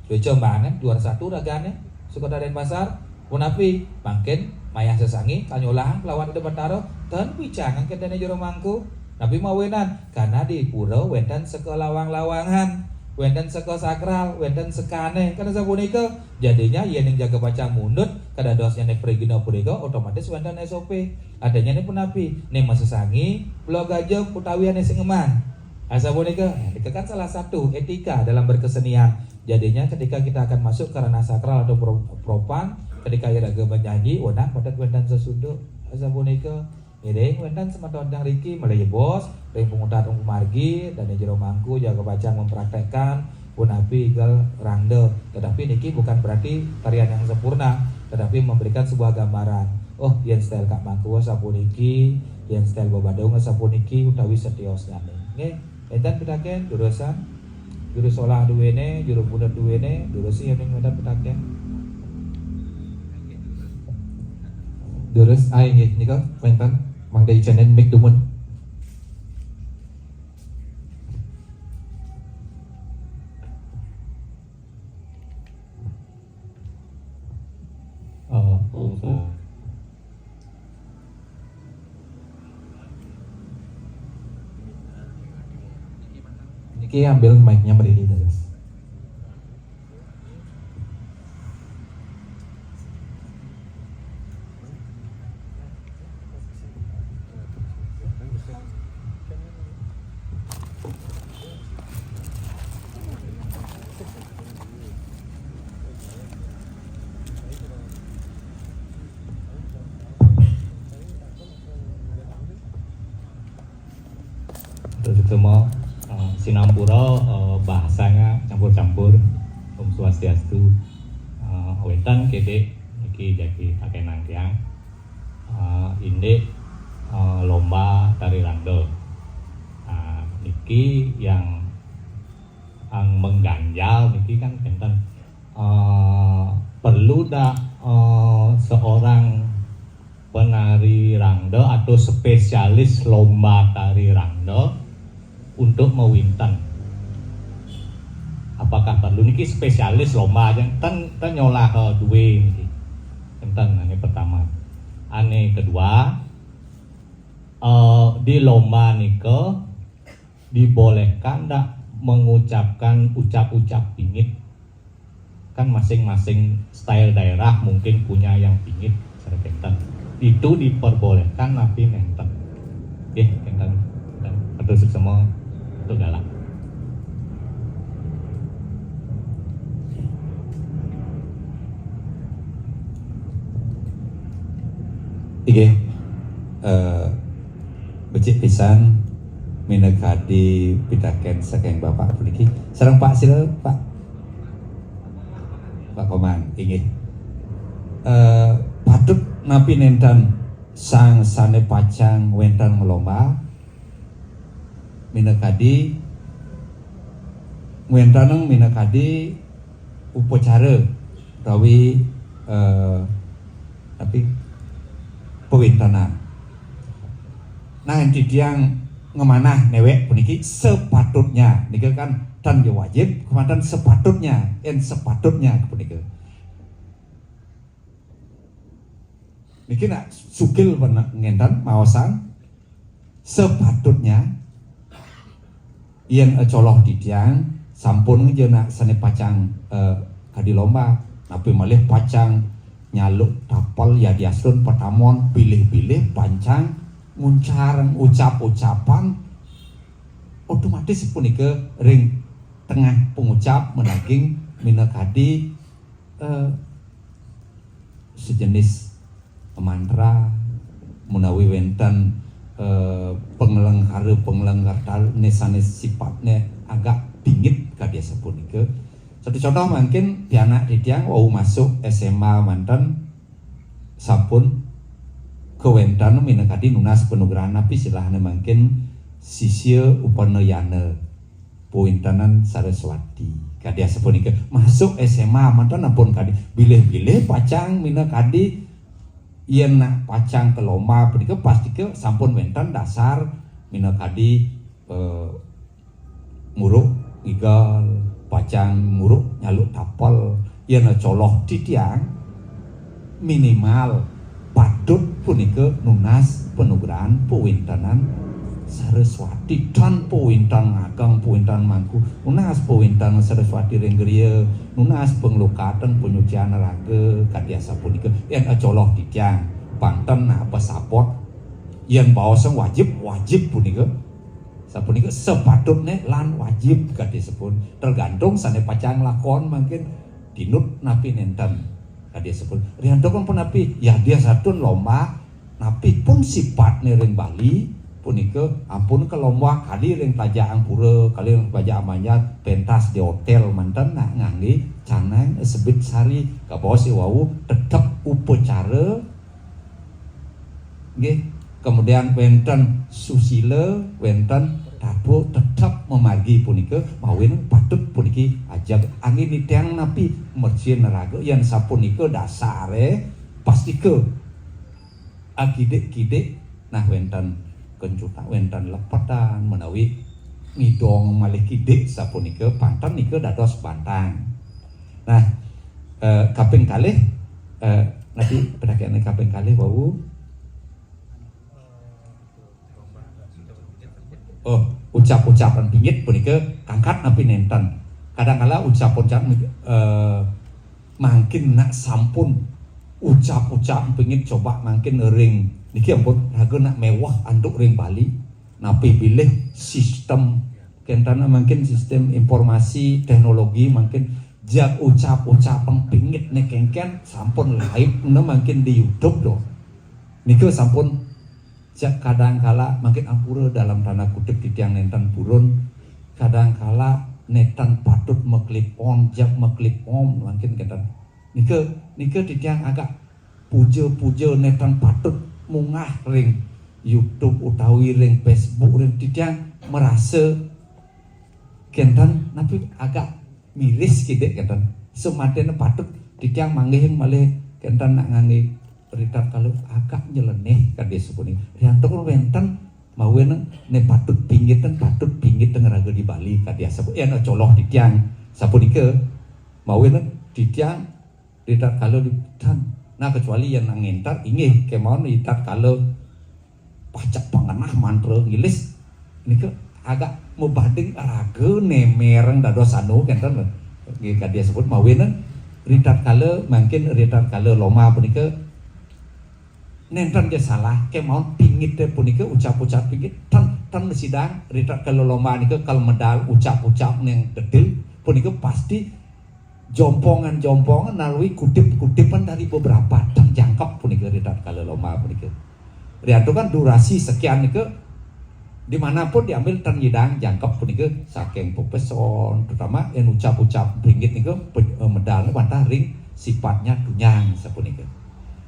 Sueca banget juara satu ragane, Sukata Denpasar. Punapi, mangkin mayah sesangi kal nyolahang pelawatan Ida Batara, ten picangan kedene jero mangku. Napi mawinan, karena di pura wenten seka lawang-lawangan, wenten seka sakral, wenten sekane. Karena sapunika, jadinya yening jaga pacang mundut, kadadosnyane prigina punika otomatis wenten S O P. Adanyane punapi, ning masesangi, pulau gajah utawi ane sing ngeman. Asapunika, nika kan salah satu etika dalam berkesenian. Jadinya ketika kita akan masuk ke ranah sakral atau pro- propan, ketika iraga menyanyi, wenang patut wenten sesunduk. Asapunika, ngiring wenten semeton tang riki, malih bos, ring panguntat ung margi, dan jero mangku jaga pacang mempraktekkan punapi igal rangda. Tetapi niki bukan berarti tarian yang sempurna, tetapi memberikan sebuah gambaran. Oh, yen style Kak Mangku sapuniki, yen style Babadung sapuniki, utawi setiosnyane. Nggih, enten pitaken, jurusan, juru solah duwene, juru pundut duwene, durus yen enten pitaken. Durus, ah, inggih, nika, wenten, mangda icanin mic dumun. Oh, oh, oh. Niki ambil mic-nya mriki, terus. Cuma eh, sinampura eh, bahasanya campur-campur. Om Swastiastu. Eh, wénten kédé niki jagi pakénan tiang. Eh, indik eh, lomba tari rangda. Nah, niki yang, yang mengganjal niki kan kénten. Eh, perlu dak eh, seorang penari rangda atau spesialis lomba tari rangda untuk mawinten? Apakah perlu niki spesialis lomba aja? Ten, ten nyolah eh, duwe niki. Enten, ini pertama. Ane kedua, eh, di lomba nika dibolehkan ndak mengucapkan ucap-ucap pingit? Kan masing-masing style daerah mungkin punya yang pingit, sareng kenten. Itu diperbolehkan napi nenten? Nggih, kenten. Kenten. Atur suksema, atur galak. Inggih, eh, becik pisan minakadi pitakén saking Bapak puniki. Sareng Pak, sila, Pak. Pak Komang, inggih. Eh, patut napi nenten sang sané pacang wénten nglomba minakadi, ngwéntenang minakadi upacara utawi, eh, tapi pawéntenan. Nah, yen titiang ngamanah néwék puniki sepatutnya, nika kan tan ya wajib, kemanten sepatutnya, yen sepatutnya punika. Niki nak sugil pena-, ngenten maosan sepatutnya yen acoloh titiang sampun ngéja nak sané pacang, eh, kadi lomba, napi malih pacang nyaluk tapel yadiastun patamon bilih-bilih pacang nguncar ucap-ucapan, otomatis punika ring tengah pangucap madaging minakadi, eh, sejenis mantra menawi wénten, eh, panglengkara-panglengkara né sané sifatné agak pingit kadi sapunika. Satu contoh mangkin pianak titiang wau masuk S M A manten sampun kawénten minakadi nunas panugrahan napi silahné mangkin sisya upanayana. Pawéntenan Saraswati. Kadi asapunika, masuk S M A manten ampun kadi bilih-bilih pacang minakadi yén nak pacang ka lomba punika pastika sampun wénten dasar minakadi, eh, muruk ngigal, pacang muruk nyaluk tapel, yén acoloh titiang, minimal patut punika nunas panugrahan pawéntenan Saraswati, tan pawénten ngageng, pawénten mangku, nunas pawénten Saraswati ring griya, nunas panglukatan panyucian raga, kadi asapunika. Yén acoloh titiang, pang ten nak pasapot, yén baosang wajib, wajib punika. Sapunika sapatutné lan wajib kadi sampun tergantung sané pacang lakon mangkin tinut napi nénten kadi sampun. Riantukan punapi yadiastun lomba napi pun sipatné ring Bali punika ampun ka lomba kadi ring Plaja Ampura, kadi ring Plaja Banjar, pentas di hotél manten nak nganggé canang sebit sari kabaos wau tetep upacara. Nggih, kemudian wénten susila, wénten tatwa tetep mamargi punika, mawinan patut puniki ajeg angin niteng napi mercin raga yén sapunika dasaré pastika akidik-kidik nah wénten kencutan, wénten lepetan menawi ngidong malih kidik sapunika panten nika dados bantang. Nah, eh, kaping kalih, eh, napi pitakéné kaping kalih wau? Oh, ucap-ucapan pingit punika kangkat napi nénten. Kadangkala ucap-ucap, eh, mangkin nak sampun ucap-ucap pingit coba mangkin ring niki ampun raga nak méweh antuk ring Bali. Napi bilih sistem kénten mangkin sistem informasi teknologi mangkin jag ucap-ucapan pingit né kéngkén sampun live né mangkin di YouTube to. Nika sampun Jak kadangkala mangkin ampura dalam tanda kutip titiang nenten purun, kadangkala nenten patut maklip on, jak maklip om mangkin kenten. Nika, nika titiang agak puja-puja nenten patut munggah ring YouTube utawi ring Facebook ring titiang marasa kenten napi agak miris kidik kenten. Samantene patut titiang manggihin malih kenten nak ngangge ritatkala agak nylenih kadi sapunika. Riantuk wenten mawinan ne patut pinggitan, patut pinggitan raga di Bali kadi asapu-, yen coloh titiang sapunika mawinan titiang ritatkala di tan. Nah, kecuali yen ngentar inggih kemawon ritatkala pacak pangenah mantra ngilis nika agak mabanding raga nemereng dados anu kenten lho. Nggih kadi sebut mawinan ritatkala mangkin ritatkala loma punika nenten ja salah kemawon pingit punika ucap-ucap pingit ten ten sidang ritatkala loma nika kal medal ucap-ucap ning detil punika pasti jompongan-jompongan nalui kutip-kutipan dari beberapa ten jangkep punika ritatkala loma punika. Riantukan durasi sekian nika dimanapun diambil ten nyidang jangkep punika saking pepeson, terutama yen ucap-ucap pingit nika pe-, eh, medal wantah ring sifatnya tunjang sapunika.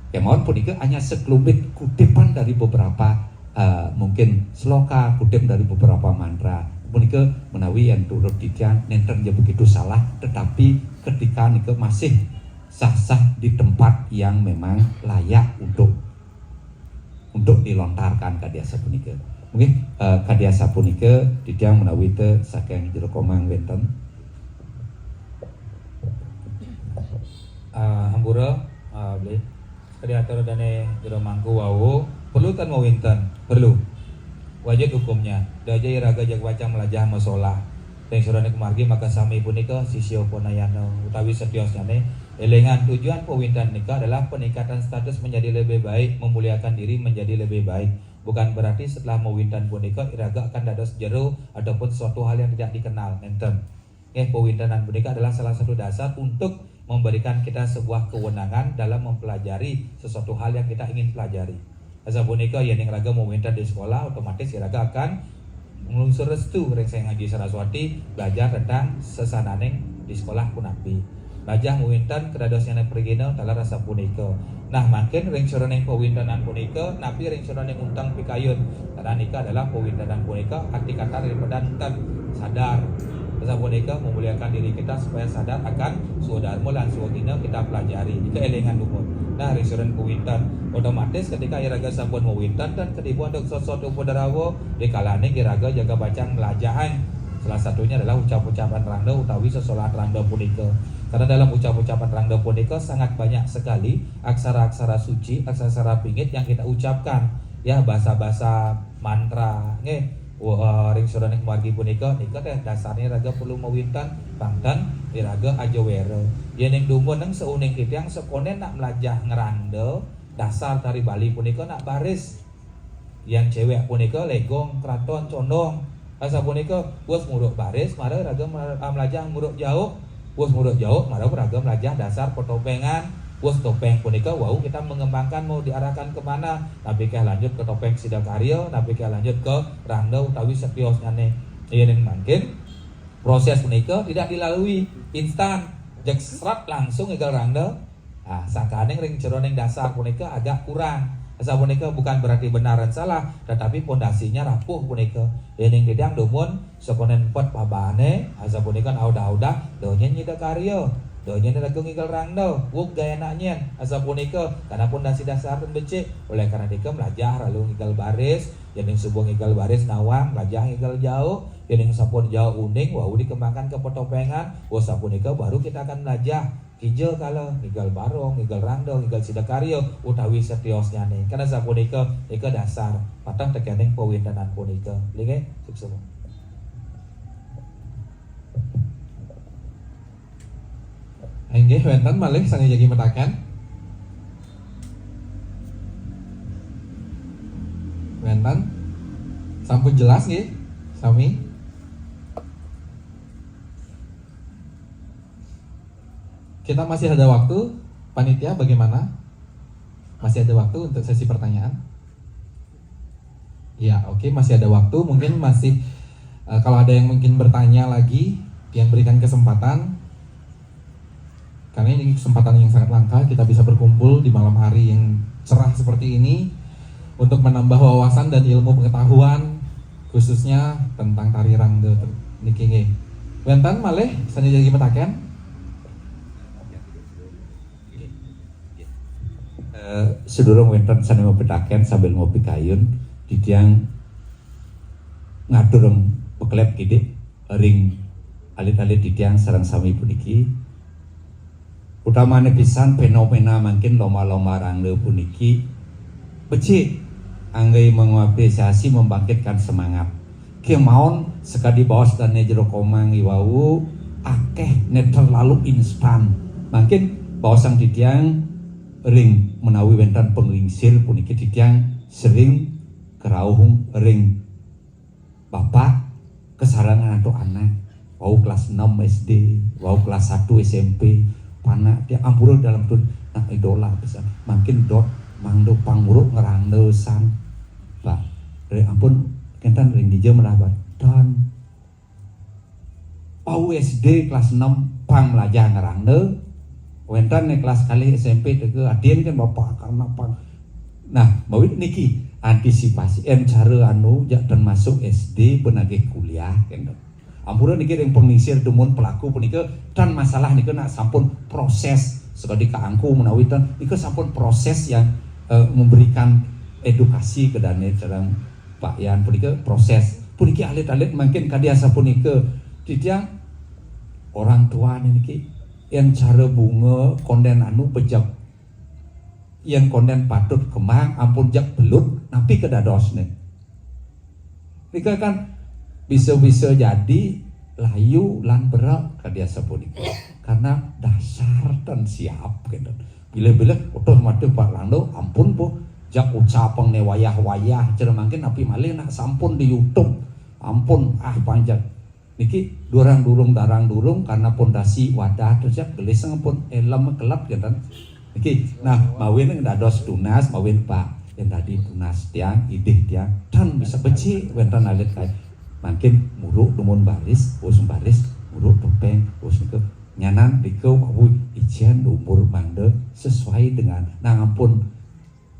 Kemawon punika hanya sekelumit kutipan dari beberapa, eh, mungkin sloka, kutip dari beberapa mantra. Punika menawi yang turut titiang nenten ja begitu salah, tetapi ketika nika masih sah-sah di tempat yang memang layak untuk, untuk dilontarkan kadi asapunika. Mungkin, eh, kadi asapunika titiang menawi te saking Jero Komang wenten. Ah, hampura, ah, Bli. Kadi atur dane Jero Mangku wau, perlu tan mawinten? Perlu. Wajib hukumnya. Da ja iraga jag pacang mlajah masolah. Ring sajeroning kumargi maka sami punika sisya upanayana utawi setiosnyane. Elingan, tujuan pawinten nika adalah peningkatan status menjadi lebih baik, memuliakan diri menjadi lebih baik. Bukan berarti setelah mawinten punika iraga akan dados jero ataupun sesuatu hal yang tidak dikenal. Nenten. Nggih, pawintenan punika adalah salah satu dasar untuk memberikan kita sebuah kewenangan dalam mempelajari sesuatu hal yang kita ingin pelajari. Asapunika, yening raga mawinten di sekolah, otomatis iraga akan nglungsur restu ring Sang Aji Saraswati, belajar tentang sesananing di sekolah punapi. Lajah mawinten kadadosnyane prigina taler asapunika. Nah, mangkin ring sajeroning pawintenan punika, napi ring sajeroning unteng pikayun? Karena nika adalah pawintenan punika arti kata daripada enten, sadar. Asapunika memuliakan diri kita supaya sadar akan swadharma lan swagina kita pelajari. Nika elingan dumun. Nah, ring sajeroning pawinten, otomatis ketika iraga sampun mawinten ten katiba antuk sesuatu upadrawa, dikalane iraga jaga pacang mlajahang. Salah satunya adalah ucap-ucapan rangda utawi sesolahan rangda punika. Karena dalam ucap-ucapan rangda punika sangat banyak sekali aksara-aksara suci, aksara-aksara pingit yang kita ucapkan. Ya, basa-basa mantra, nggih. Wah, ring sajeroning kumargi punika, nika teh dasarnya raga perlu mawinten, pang ten iraga aja wera. Yening dumun nang sauning titiang sakonden nak mlajah ngrangda, dasar tari Bali punika nak baris. Yang cewek punika legong, kraton, condong. Asapunika, wus muruk baris, mara raga mla-, mlajah muruk jauk. Wus muruk jauk, mara raga mlajah dasar petopengan. Wus topeng punika wau kita mengembangkan mau diarahkan ke mana. Napi keh lanjut ke topeng sidakarya, napi keh lanjut ke rangda utawi setiosnyane. Yening mangkin, proses punika tidak dilalui instan. Jeg srat langsung ngigel rangda. Ah, sangkaning ring sajeroning dasar punika agak kurang. Asapunika bukan berarti benar dan salah, tetapi pondasinya rapuh punika. Yening titiang dumun sakonden pet pabane, asapunika audah-audah, da nyen nyida karya, da nyen raga ngigel rangda, wuk gaya anak nyen, asapunika, karena pondasi dasar ten becik. Oleh karena nika mlajah lalu ngigel baris, yening suba ngigel baris nawang, mlajah ngigel jauk, yening sampun jauk uning, wau dikembangkan ke petopengan, wau sapunika baru kita akan mlajah kija kala, ngigel barong, ngigel rangda, ngigel sidakarya, utawi setiosnyane. Karena sapunika, nika dasar, pateh tekening pawintenan punika. Linggih, suksma. Inggih, wenten malih sane jagi mataken? Wenten? Sampun jelas nggih, sami? Kita masih ada waktu, panitia bagaimana? Masih ada waktu untuk sesi pertanyaan? Ya, oke, masih ada waktu. Mungkin masih, eh, kalau ada yang mungkin bertanya lagi, yang berikan kesempatan. Karena ini kesempatan yang sangat langka, kita bisa berkumpul di malam hari yang cerah seperti ini untuk menambah wawasan dan ilmu pengetahuan, khususnya tentang tari rangda niki nggih. Wénten malih sané jagi mataken? Eh, sedurung wénten sané mapitaken sambil ngopi kayun, titiang ngatur pekelep kidik ring alit-alit titiang sareng sami puniki. Utamané pisan fenomena mangkin lomba-lomba rangda puniki becik anggé mengapresiasi, membangkitkan semangat. Kémaon sakadi baos dané Jero Komang iwau, akéh né terlalu instan. Mangkin baosang titiang ring menawi wénten panglingsir puniki titiang sering kerauh ring bapak kasarengan antuk anak. Wau kelas enam S D, wau kelas satu S M P, panak dia ampura dalam tun nak idola pisan. Mangkin dot mangda panguruk ngerangda san. Pak, ring ampun kénten ring dija melah batan. Wau S D kelas enam pang melajah ngerangda. Wénten né kelas kalih S M P teka adin kan bapak karena pang. Nah, mawit niki antisipasi en cara anu jak termasuk S D penagih kuliah kan. Ampura niki ring penglingsir dumun pelaku punika tan masalah nika nak sampun proses sekadi kaangku menawi tan nika sampun proses yang eh, memberikan edukasi ke dané sareng Pak Yan punika proses. Puniki alit-alit mangkin kadi asapunika titiang orang tua niki yang cara bunga konden anu bejek yang konden patut kemang ampun jak belut napi kedadosné. Nika kan bisa-bisa jadi layu lan berak kadi asapunika. Karena dasar tan siap gitu. Bila-bila otomatis Pak Lando ampun po jak ucapang né wayah-wayah cara mangkin napi malih nak sampun di YouTube. Ampun ah panjang. Niki durang-durung darang durung karena pondasi wadah terus ya gelis pun elem kelep gitu. Niki nah mawin dados tunas mawin Pak yang tadi tunas tiang idih tiang tan bisa becik wénten alit kai. Mangkin muruk dumun baris, us baris, muruk topeng, us nika nyanan nika wau icén umur mangda sesuai dengan nah ampun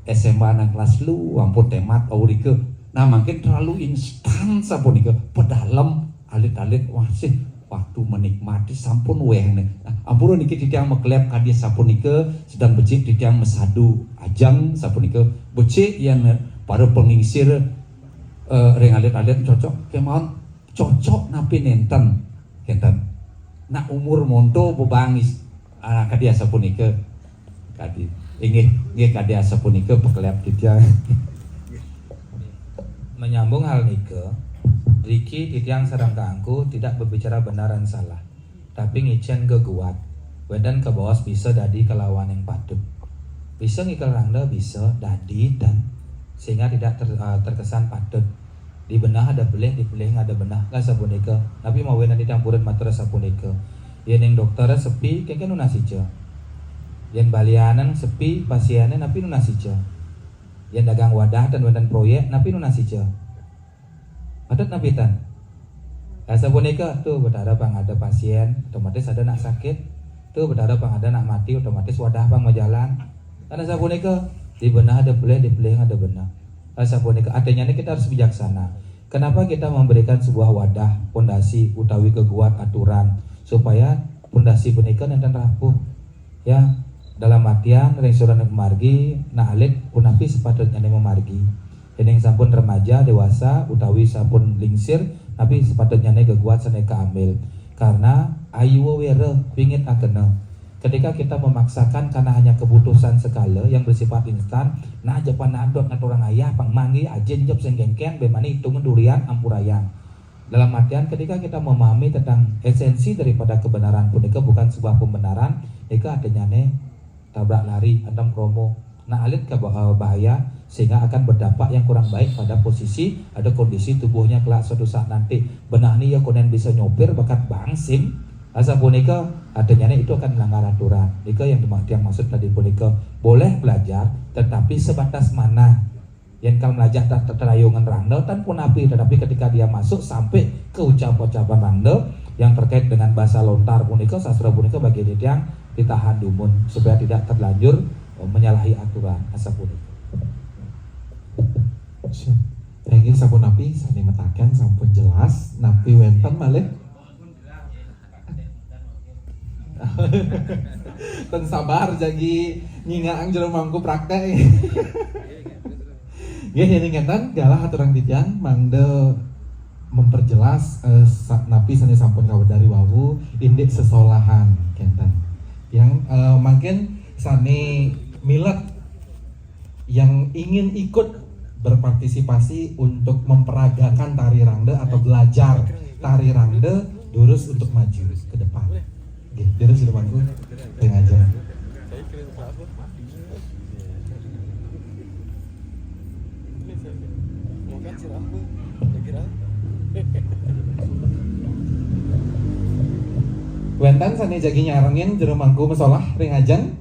S M A nang kelas lu ampun temat aurika. Nah mangkin terlalu instan sapunika pedalem alit-alit wah sih waktu menikmati sampun wéh nih. Nah, ampura niki titiang mekelep kadi sapunika sedang becik titiang mesadu ajeng sapunika becik yang para pengingsir eh, ring alit-alit cocok kemawon cocok napi nénten kénten. Nak umur monto bebangis ah, kadi asapunika kadi inggih inggih kadi asapunika pekelep titiang. Menyambung hal nika, riki titiang sareng kaangku tidak berbicara benar dan salah, tapi ngicén geguat. Wénten kabaos bisa dadi kalawan yang patut. Bisa ngikel rangda bisa dadi dan sehingga tidak ter, uh, terkesan patut. Di benah ada pelih, di pelih ada benah. Lah sapunika. Napi mawinan titiang purun matur sapunika. Yén ing dokter sepi, kéngkén nunas ica. Yén balianan sepi, pasiénné napi nunas ica. Yén dagang wadah tan wénten proyék, napi nunas ica. Patut napi tan. Lah sapunika, tuh betara pang ada pasién, otomatis ada nak sakit. Tuh betara pang ada nak mati, otomatis wadah pang majalan. Karena sapunika, di benah ada pelih, di pelih ada benah. Lah sapunika, artinya ini kita harus bijaksana. Kenapa kita memberikan sebuah wadah, pondasi, utawi geguat aturan supaya pondasi punika nénten rapuh? Ya, dalam artian ring surat margi, nak alit punapi sepatutnyané mamargi. Yéning sampun remaja, dewasa, utawi sampun lingsir, napi sepatutnyané geguat sané kaambil. Karena ayua wéra pingit akena. Ketika kita memaksakan karena hanya kebutuhan sekala yang bersifat instan, nah aja panadot ngaturang ayah pang manggi ajin jep sing kéngkén bemani itung durian ampurayang. Dalam artian ketika kita memahami tentang esensi daripada kebenaran punika bukan sebuah pembenaran, nika artinya tabrak lari antam kromo. Nah alit ke bahaya sehingga akan berdampak yang kurang baik pada posisi ada kondisi tubuhnya kelak suatu saat nanti. Benah ni ya konen bisa nyopir bakat bangsim. Asa punika artinya itu akan melanggar aturan. Nika yang yang maksud tadi punika boleh belajar tetapi sebatas mana. Yen kal melajah ta-, ta-, terayungan rangda, tan punapi, tetapi ketika dia masuk sampai ke ucap-ucapan rangda yang terkait dengan bahasa lontar punika, sastra punika, bagi titiang ditahan dumun supaya tidak terlanjur, eh, menyalahi aturan asapunika. Inggih sapunapi, sane mataken sampun jelas, napi wenten malih? Ten sabar jagi nyingaang jero mangku praktek. Nggih, yen ngenten, galah aturang titiang mangda memperjelas, eh, sa-, napi sane sampun kawedari wau indik sesolahan kenten. Yang, eh, mangkin sane milet yang ingin ikut berpartisipasi untuk memperagakan tari rangda atau belajar tari rangda, durus untuk maju ke depan. Nggih, durus ke depanku. Ring ajeng. Wenten sane jagi nyarengin jero mangku mesolah ring ajeng?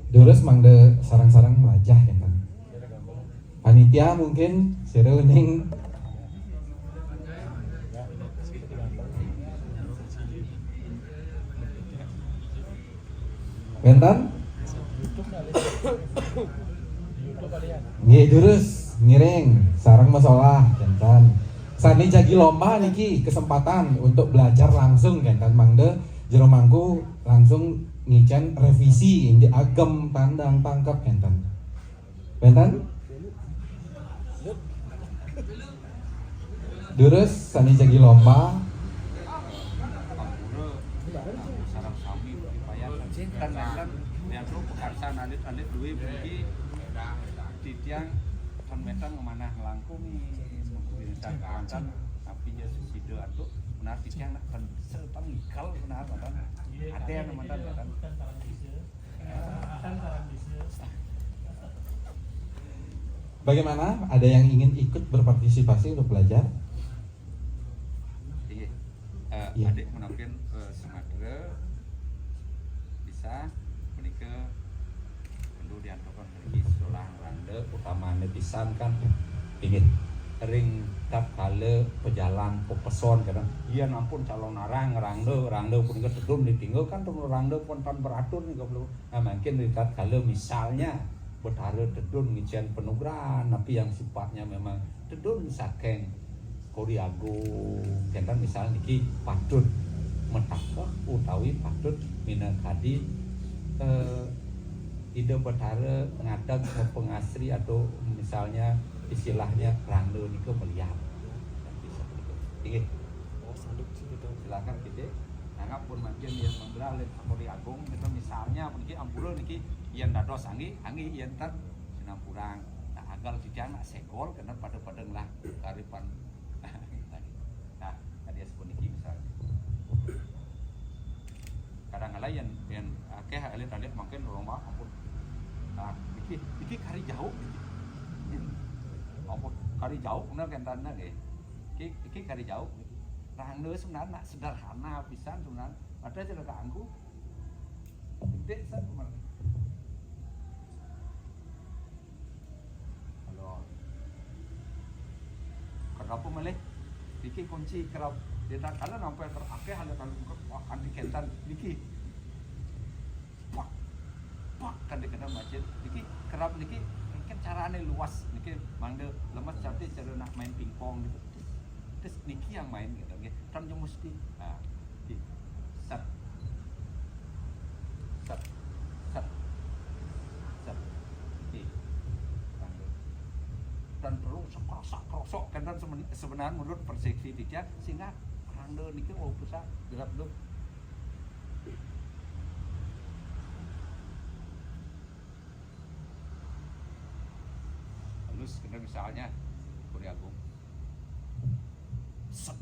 Durus mangda sareng-sareng melajah kenten. Panitia mungkin sira uning wenten? Nggih, durus ngiring sareng mesolah kenten. Sane jagi lomba niki kesempatan untuk belajar langsung kenten, mangda jero mangku langsung ngicen revisi indik agem tandang tangkep kenten. Wenten? Durus sane jagi lomba. Sareng sami dipayasan. Kan wenten, yen pekarsan alit-alit duwe mriki, titiang kan wenten manah nglangkungi. Tapi ya sesida antuk, menawi titiang nak kan setenggal menawi wenten. Ada yang mantan wenten. Bagaimana? Ada yang ingin ikut berpartisipasi untuk belajar? Inggih. Eh, ya. Adik menawi, eh, sumatra bisa menika perlu diantukkan lagi sekolah randa utamane pisan kan. Inggih. Ring tatkala pejalan pepeson kadang, "Iya ampun calon arang rangda, rangda punika tedun ditinggal kan tedun rangda pun tan beratur nih goblok." Nah, mungkin di tatkala misalnya Betara tedun ngicen panugrahan, tapi yang sifatnya memang tedun saking Kori Agung, kenten misal niki patut metakeh utawi patut minakadi, eh, Ida Betara ngadeg pengasri atau misalnya istilahnya rangda nika meliar. Inggih. Silakan kita. Nanggap pun mangkin yen mangda len Kori Agung, kita misalnya puniki ampura niki yen dados anggi, anggi yen ten sinampurang. Nah, agal titiang nak segol kena pada-pada ngelah karipan. Nah, tadi puniki misalnya. Kadang kala yen, yen akeh alit-alit mangkin lomba ampun. Nah, iki, iki kari jauh iki. Ampun, kari jauh bener kentana nggih. Iki, iki kari jauh iki. Rangda sebenarnya nak sederhana pisan sebenarnya. Ada aja kanggo. Gede san kemarin. Halo. Kenapa malih? Niki kunci kerap. Dia tak kala nampai terakeh ada kalau buka, wah, anti kentan niki. Pak. Pak kan dikena macet. Niki kerap niki mungkin carane luas niki mangda lemes cantik cara nak main pingpong gitu. Terus niki yang main gitu nggih. Kan yo mesti. Nah, nggih. Set. Set. Set. Set. Nggih. Rangda. Dan perlu sekerasa-kerasa kan dan semen-, sebenarnya menurut persepsi dia sehingga rangda niki wau bisa gelap dulu. Halus kena misalnya Kori Agung. Set.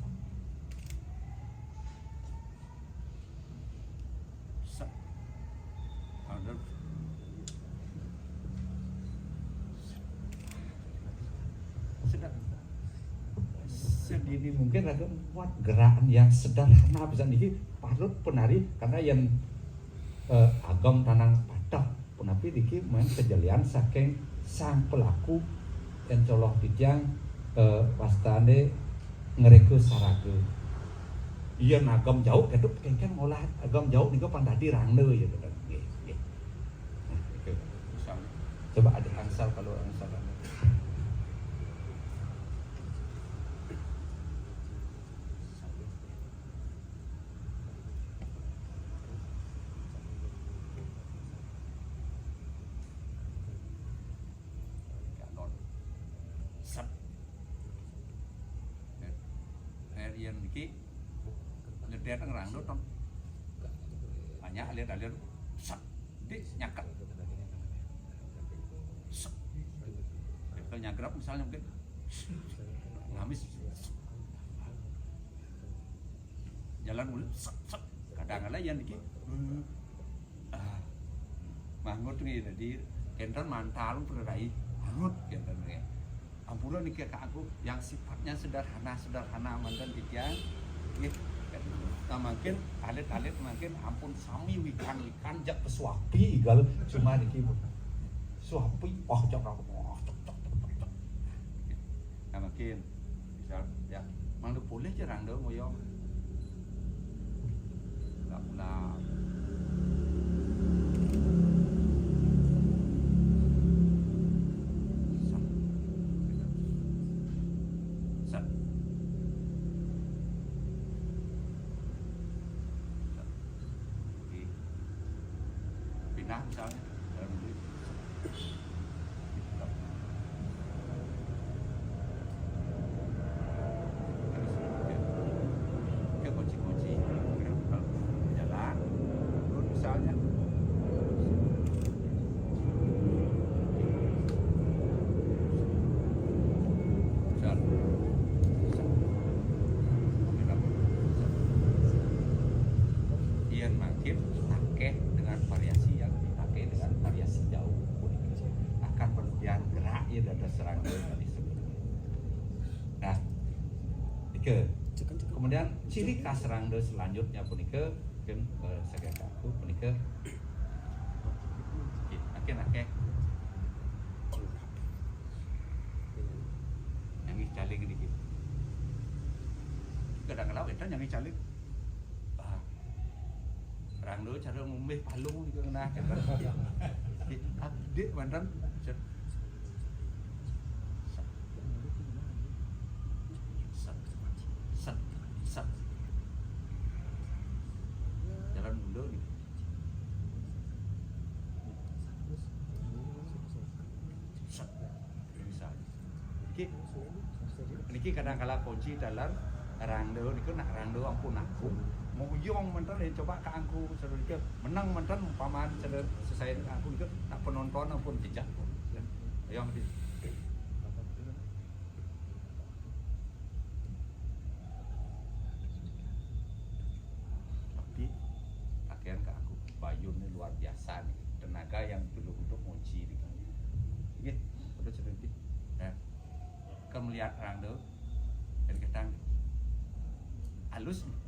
Set. Ada. Sedap. Set. Ini mungkin ada buat gerakan yang sederhana bisa niki patut penari karena yang eh, agam tanang patah punapi niki main kejelian saking sang pelaku yang coloh titiang eh, wastane ngereka saraga. Iya agam jauh kedup kengken ngolah agam jauh nika pan dadi rangda ya gitu. Nggih, nggih. Nah, itu. Coba ada angsal kalau angsal. Sep. Yen iki nyedet ngerang to, Tong. Banyak alir-alir. Sep. Di nyaket. Sep. Kalau nyagrap misalnya mungkin. Ngamis. Jalan ulit. Sep, sep. Kadang kala yang iki. Hmm. Ah. Mangut ngene di kenten mantal perai. Mangut kenten ngene. Ampura niki Kak Agung yang sifatnya sederhana-sederhana manten titiang. Nggih. Nah, mangkin alit-alit mangkin ampun sami wikan-wikan jak pesuapi gal cuma niki. Suapi wah jak wah cek cek cek cek. Nah, mangkin bisa ya mangda polih jarang dong ngoyong. Enggak pulang. Sat. Sat. Sat. Oke. Pindah misalnya. Dalam negeri. Dia kunci-kunci, jalan, turun misalnya. Misal. Yen makin akeh dengan variasi yang dipakai dengan variasi jauh. Akan berlebihan gerak ya dada serangga tadi sebelumnya. Nah, nika. Kemudian ciri khas serangga selanjutnya punika mungkin eh, saking aku punika makin akeh nyanggih caling niki. Kadang kala wénten nyanggih caling. Ah, rangda cara ngumbih palung nika ngenah. Abdi manten. Set. Set. Set. Set. Jalan mula nih. Set. Bisa. Niki, niki kadang kala kunci dalan rangda niku nak rangda ampun aku. Moyong manten yen coba kaangku sadurunge menang manten umpamane sadurunge sesayen aku niku nak penonton ampun jejak. Ayo nggih. Tapi pakaian kaangku bayune luar biasa nih. Tenaga yang perlu untuk ngunci nih. Nggih, betul sedikit. Nah, kemelihat rangda dan kadang halus nih.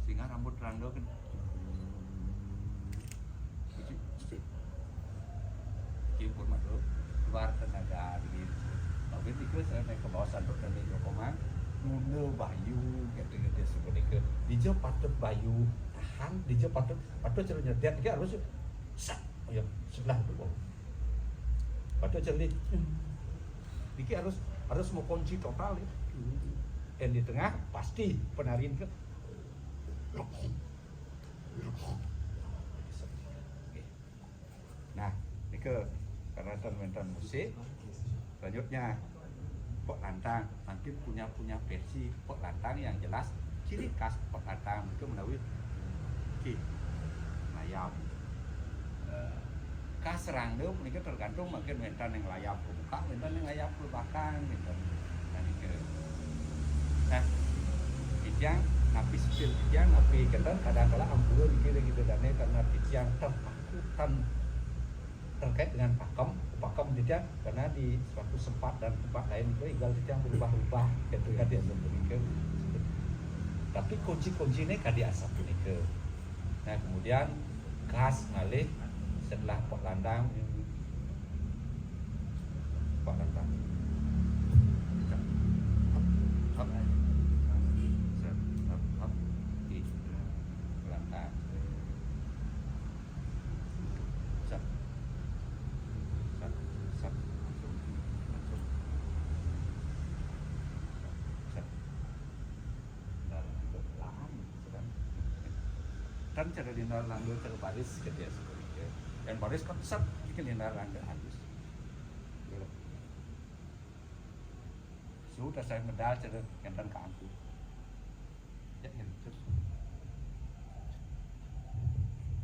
Sehingga rambut rangda kan iki pun madhep luar tenaga diri. Tapi itu saya naik ke bawah sanduk dan di jokoman nunda bayu kata-kata seperti itu. Dija patut bayu tahan, dija patut patut cara nyedet iki harus sak ya sebelah dulu. Patut cara ni. Niki harus harus mau kunci total ya. Dan di tengah pasti penarin ke. Nah, nika karatan mentan musik. Selanjutnya, Pok Lantang. Mungkin punya punya versi Pok Lantang yang jelas ciri khas Pok Lantang itu menawi ki layam. Eh, Kas rangda punika tergantung mungkin wénten yang layap buka, wénten yang layap belakang gitu. Nah, nika. Nah, titiang napi sepil titiang napi kenten kadang kala ampura niki ring Ida Dane karena titiang terpaku tan terkait dengan pakem, pakem titiang karena di suatu sempat dan tempat lain itu énggal titiang berubah-ubah gitu kan ya sebenarnya. Tapi kunci-kuncinya kadi asapunika. Nah, kemudian gas ngalih setelah Pak Landang, Pak Landang. Hap, hap, hap, hap, hap, Pak Landang. Sat, sat, sat, langsung, langsung. Sat. Nah, langsung. Kan cara Lina Rangga cara baris gitu ya sebenarnya. Yang baris kan sat, bikin Lina Rangga halus. Gitu. Sudah saya medal cara ngenten ke aku. Ya, ya, terus.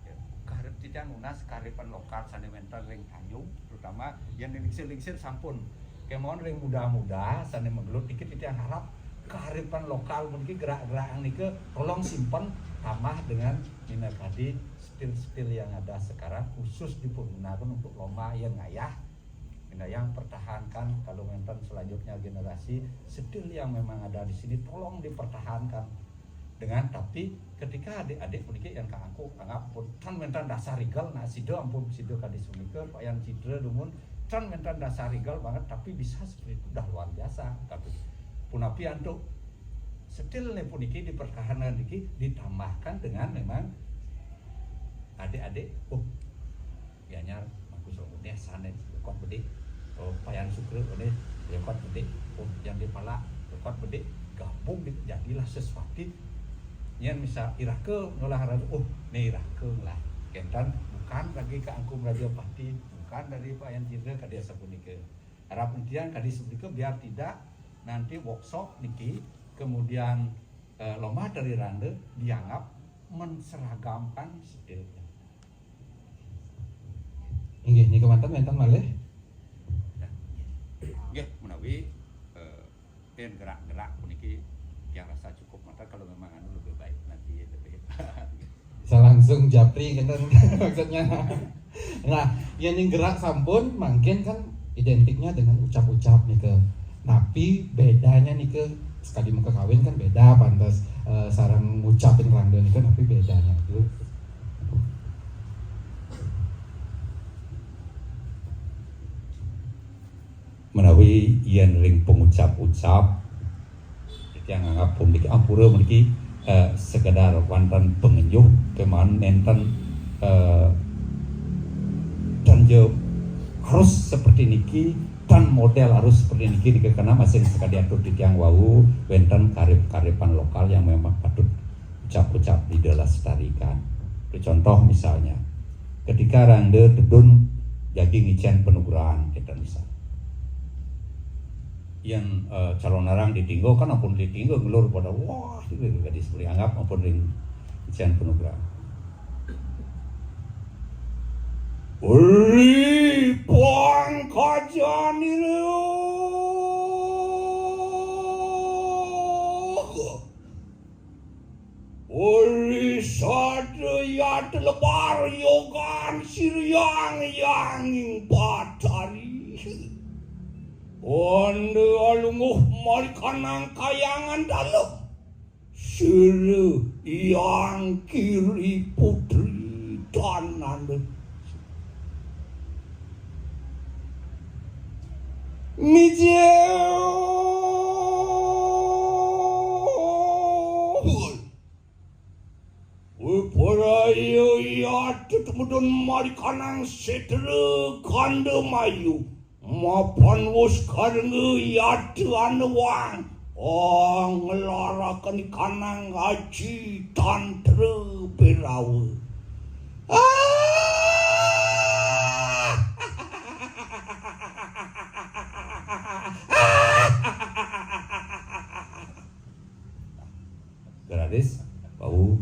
Ya, karep titiang nunas karepan lokal sané wénten ring Tanjung, terutama yang lingsir-lingsir sampun. Kemawon ring muda-muda sané magelut dikit titiang harap karepan lokal puniki gerak-gerak nika tolong simpen tambah dengan minakadi stil-stil yang ada sekarang khusus dipungunakan untuk lomba yang ngayah. Nah, yang pertahankan kalau wénten selanjutnya generasi stil yang memang ada di sini tolong dipertahankan dengan tapi ketika adik-adik puniki yang kaangku anggap pun tan wénten dasar rigel nah sida ampun sida kadi punika Pak Yan Cidra dumun tan wénten dasar rigel banget tapi bisa seperti itu udah luar biasa tapi punapi antuk stil nih puniki dipertahankan niki ditambahkan dengan memang adik-adik oh Gianyar Mangku Songkuné sané lekot bedik. Oh, Payan Sukra bedik, lekot bedik. Oh, yang di Palak lekot bedik. Gabung di, jadilah sesuatu. Yang misal Iraka ngolah raja, oh, nih Iraka ngolah. Kentan bukan lagi ke Angkum Raja Pati, bukan dari Payan Cidra kadi asapunika. Harap impian kadi sapunika biar tidak nanti workshop niki kemudian eh, lomba tari rangda dianggap menseragamkan stilnya. Inggih, nika manten wénten malih. Nggih, menawi eh, yen gerak-gerak puniki yang rasa cukup mata kalau memang anu lebih baik nanti lebih Bisa langsung japri ngenten maksudnya. Nah, yang gerak sampun mungkin kan identiknya dengan ucap-ucap nika. Tapi bedanya nika sekali muka kawin kan beda pantas eh, sarang ngucapin rangda nika tapi bedanya itu. Menawi yen ring pengucap-ucap titiang nganggap puniki ampura puniki eh, sekedar wonten pengenjuh keman nenten eh, dan je harus seperti niki dan model harus seperti niki nika karena masing sekadi atur titiang wau wonten karib-kariban lokal yang memang patut ucap-ucap dilestarikan. Itu contoh misalnya, ketika rangda tedun jagi ngicén panugrahan kita misal. Yang eh, calon arang ditinggal kan ampun ditinggal ngelur pada wah itu gadis beri anggap ampun ring ngicén panugrahan. Ri pangkajanira. Uli sadaya telebar yogan siryang yanging batari. Onda alungguh marikanang kayangan dalem. Sira yang kiri putri dananda. Mijil. Wipraya yata tumudun marikanang setra kanda mayu. Mapan wus karengga yata anewang. Oh, ngelarakan kanang aji tantra berawa. Ah! Gratis, bau.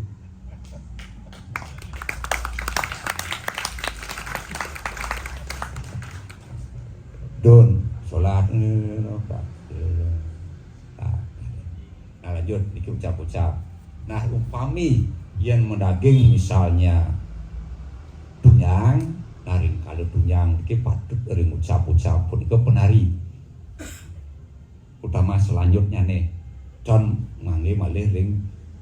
Don, sholat, eh, no, Pak. Nah, nah, lanjut, niki ucap-ucap. Nah, umpami yang mendaging misalnya tunyang, nah, ringkal Tunjang iki patut ring ucap-ucap punika penari. Utama selanjutnyane, can ngangge malih ring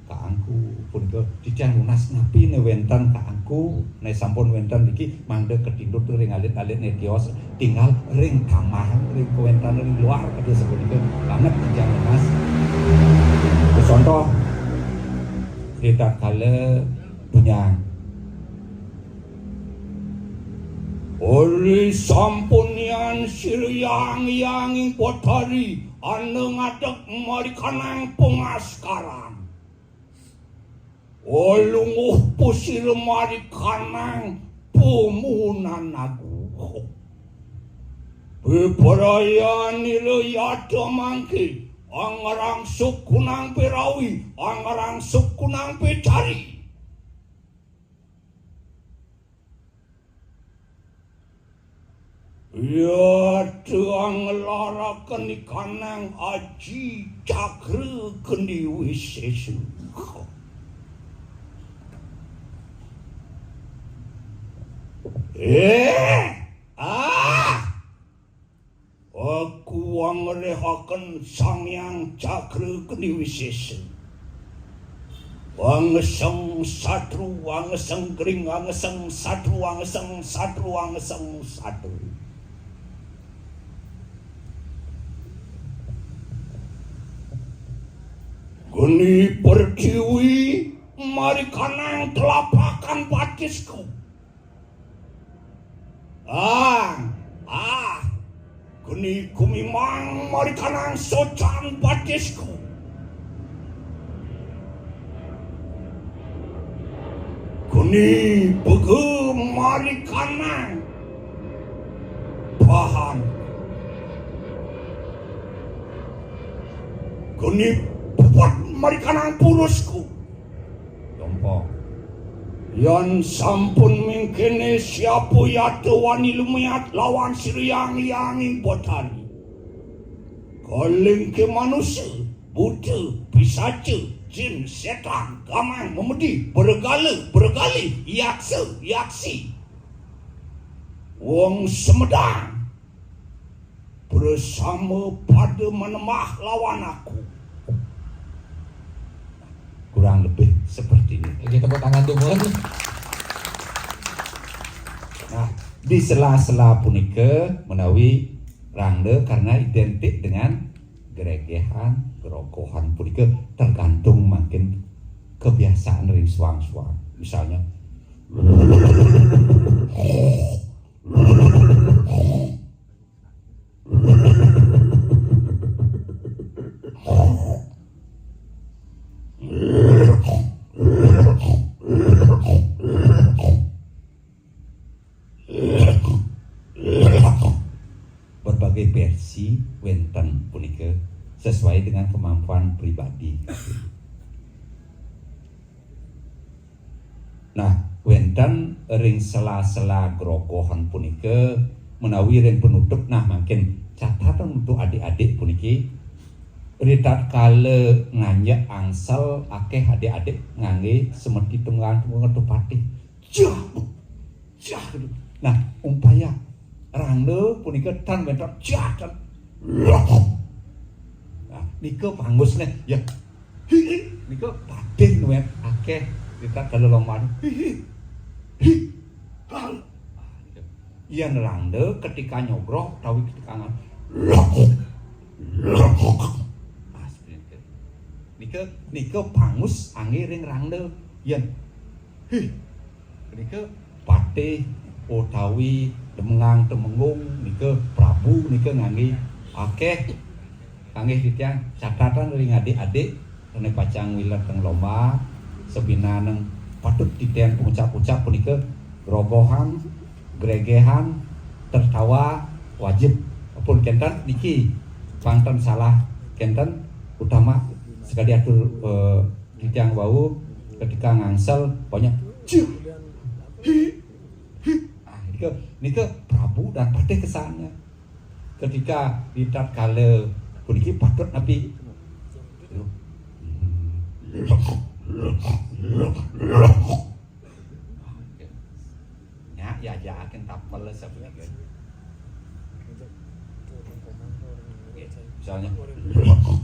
kaangku. Punika titiang nunas napi ne wenten kaangku, ne sampun wenten niki mangda katindut ring alit-alit ne tios, tinggal ring kamar, ring kawentenan ring luar, kadi sapunika banget titiang nunas. Contoh, ritatkala tunjang. Uli sampunian sira yang-yang ing potari, anda ngadeg marikanang pangaskaran. Olunguh pusira marikanang pumunan agung. Beberayan ira yata mangke, angarang sukunang perawi, angarang sukunang pecari. Ya, tuang ngelaraken ikanang aji cakra kendi wisesa. Eh, ah, aku angrehaken Sang Hyang Cakra Kendi Wisesa. Wangeseng satru, wangeseng gering, wangeseng satru, wangeseng satru, wangeseng satru. Geni pertiwi marikanang telapakan batisku. Ah, ah, geni gumimang marikanang socan batisku. Geni bege marikanang bahan. Geni puput marikanang purusku. Yan sampun mengkene, siapa yata wani lumiat lawan sira yang-yang ing potari? Kalingke manusa, buta, pisaca, jin, setan, gamang, memedi, bergala, bergali, yaksa, yaksi. Wong Semedang bersama pada menemah lawan aku. Kurang lebih seperti ini. Oke, tepuk tangan dulu. Nah, di sela-sela punika menawi rangda karena identik dengan gregehan, gerogohan punika tergantung mangkin kebiasaan ring suang-suang. Misalnya, berbagai versi wenten punika sesuai dengan kemampuan pribadi. Nah, wenten ring sela-sela grogohan punika menawi ring penutup, nah, mangkin catatan untuk adik-adik puniki, ritatkala nganjak angsel, akeh adik-adik ngangge semeti tunggang-tunggang tupatih. Jah! Jah! Nah, umpaya rangda punika tan bentak jah, tan. Nah, nika pangus neh, ya. Hi, hi. Nika patih nuet akeh ritatkala lomba. Hi, hi. Hi. Hal. Yen rangda ketika nyogrok utawi ketika ngan-, ah, seperti itu. Nika, nika pangus angge ring rangda. Yen, hi. Nika patih utawi demengang temenggung nika prabu nika ngangge akeh kanggih titiang catatan ring adik-adik ane pacang wilet teng lomba, sabinaning patut titiang pangucap-ucap punika grogohan, gregehan, tertawa wajib. Pun kenten niki pang ten salah kenten utama sekadi atur, eh, titiang wau ketika ngangsel banyak cih, hi, hi. Ah, nika, nika prabu dan patih kesannya. Ketika ritatkala puniki patut napi? Nya, Diajakaken tapel sapunika. Misalnya, gitu.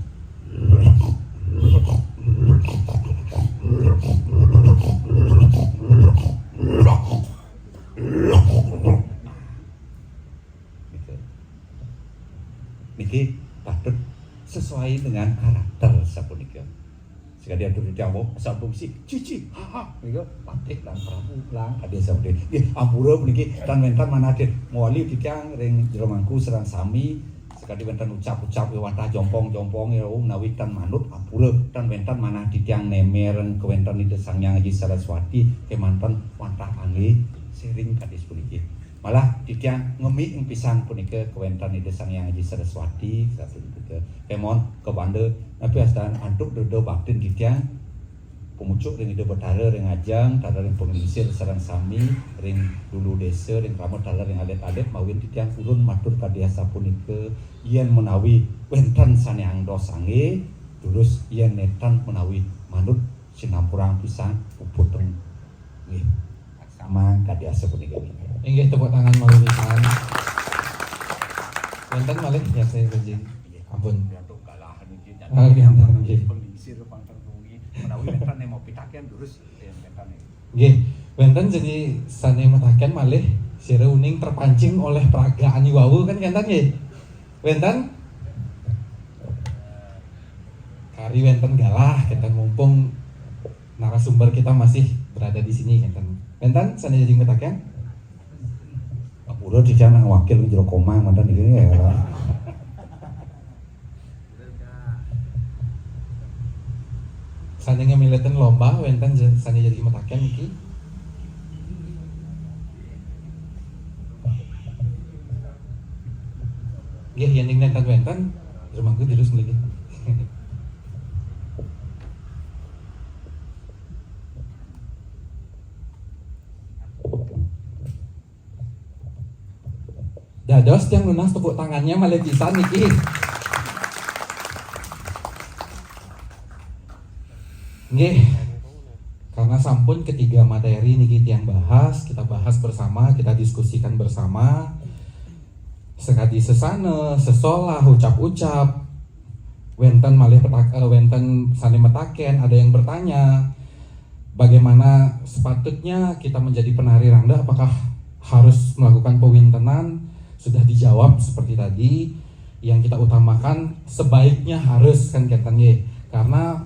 Niki patut sesuai dengan karakter sapunika. Sekadi atur titiang wau, sampun sih, cici, haha, niku patih lan prabu lan adi sampun. Nggih, ampura puniki tan wénten manah titiang mawali titiang ring jero mangku sareng sami, sekadi wénten ucap-ucap wantah jompong-jompong ya menawi tan manut ampura, tan wénten manah titiang nemereng kawéntenan Ida Sang Hyang Aji Saraswati kémanten wantah anggé siring kadi puniki. Malah titiang ngemi pisan punika kawéntenan Ida Sang Hyang Aji Saraswati sapunika. Kémon kabanda napi astan antuk dreda baktin titiang pumucuk ring Ida Betara ring ajeng, taler ring panglingsir sareng sami, ring dulu desa, ring rama taler ring alit-alit, mawinan titiang purun matur kadi asapunika, yén menawi wénten sané angdos anggé, durus yén nénten menawi manut sinampurang pisan puputeng. Nggih. Sama kadi asapunika. Inggih, tepuk tangan malih pisan. Wénten malih yasa janji. Ampun. Untuk galah niki. Ah, nggih, ampun, nggih. Penglingsir pangkeng wengi. Menawi wénten yang mau pitaken durus yang wénten niki. Nggih, wénten janji sané mataken malih sira uning terpancing oleh peragaan iwau kan kénten nggih. Wénten? Kari wénten galah, kénten mumpung narasumber kita masih berada di sini, kénten. Wénten sané jadi mataken? Ampura titiang nang wakil jero komang manten iki ya. Sané ngemileten lomba wénten je-, sané jadi mataken niki. Nggih, yén ing nénten wénten, rumangku terus mriki. Dados tiang nunas tepuk tangannya malih pisan niki. Nggih, karena sampun ketiga materi niki tiang bahas, kita bahas bersama, kita diskusikan bersama. Sekadi sesana, sesolah, ucap-ucap, wénten malih petak-, eh, wénten sané mataken, ada yang bertanya, bagaimana sepatutnya kita menjadi penari rangda, apakah harus melakukan pewintenan? Sudah dijawab seperti tadi, yang kita utamakan sebaiknya harus kan kénten nggih. Karena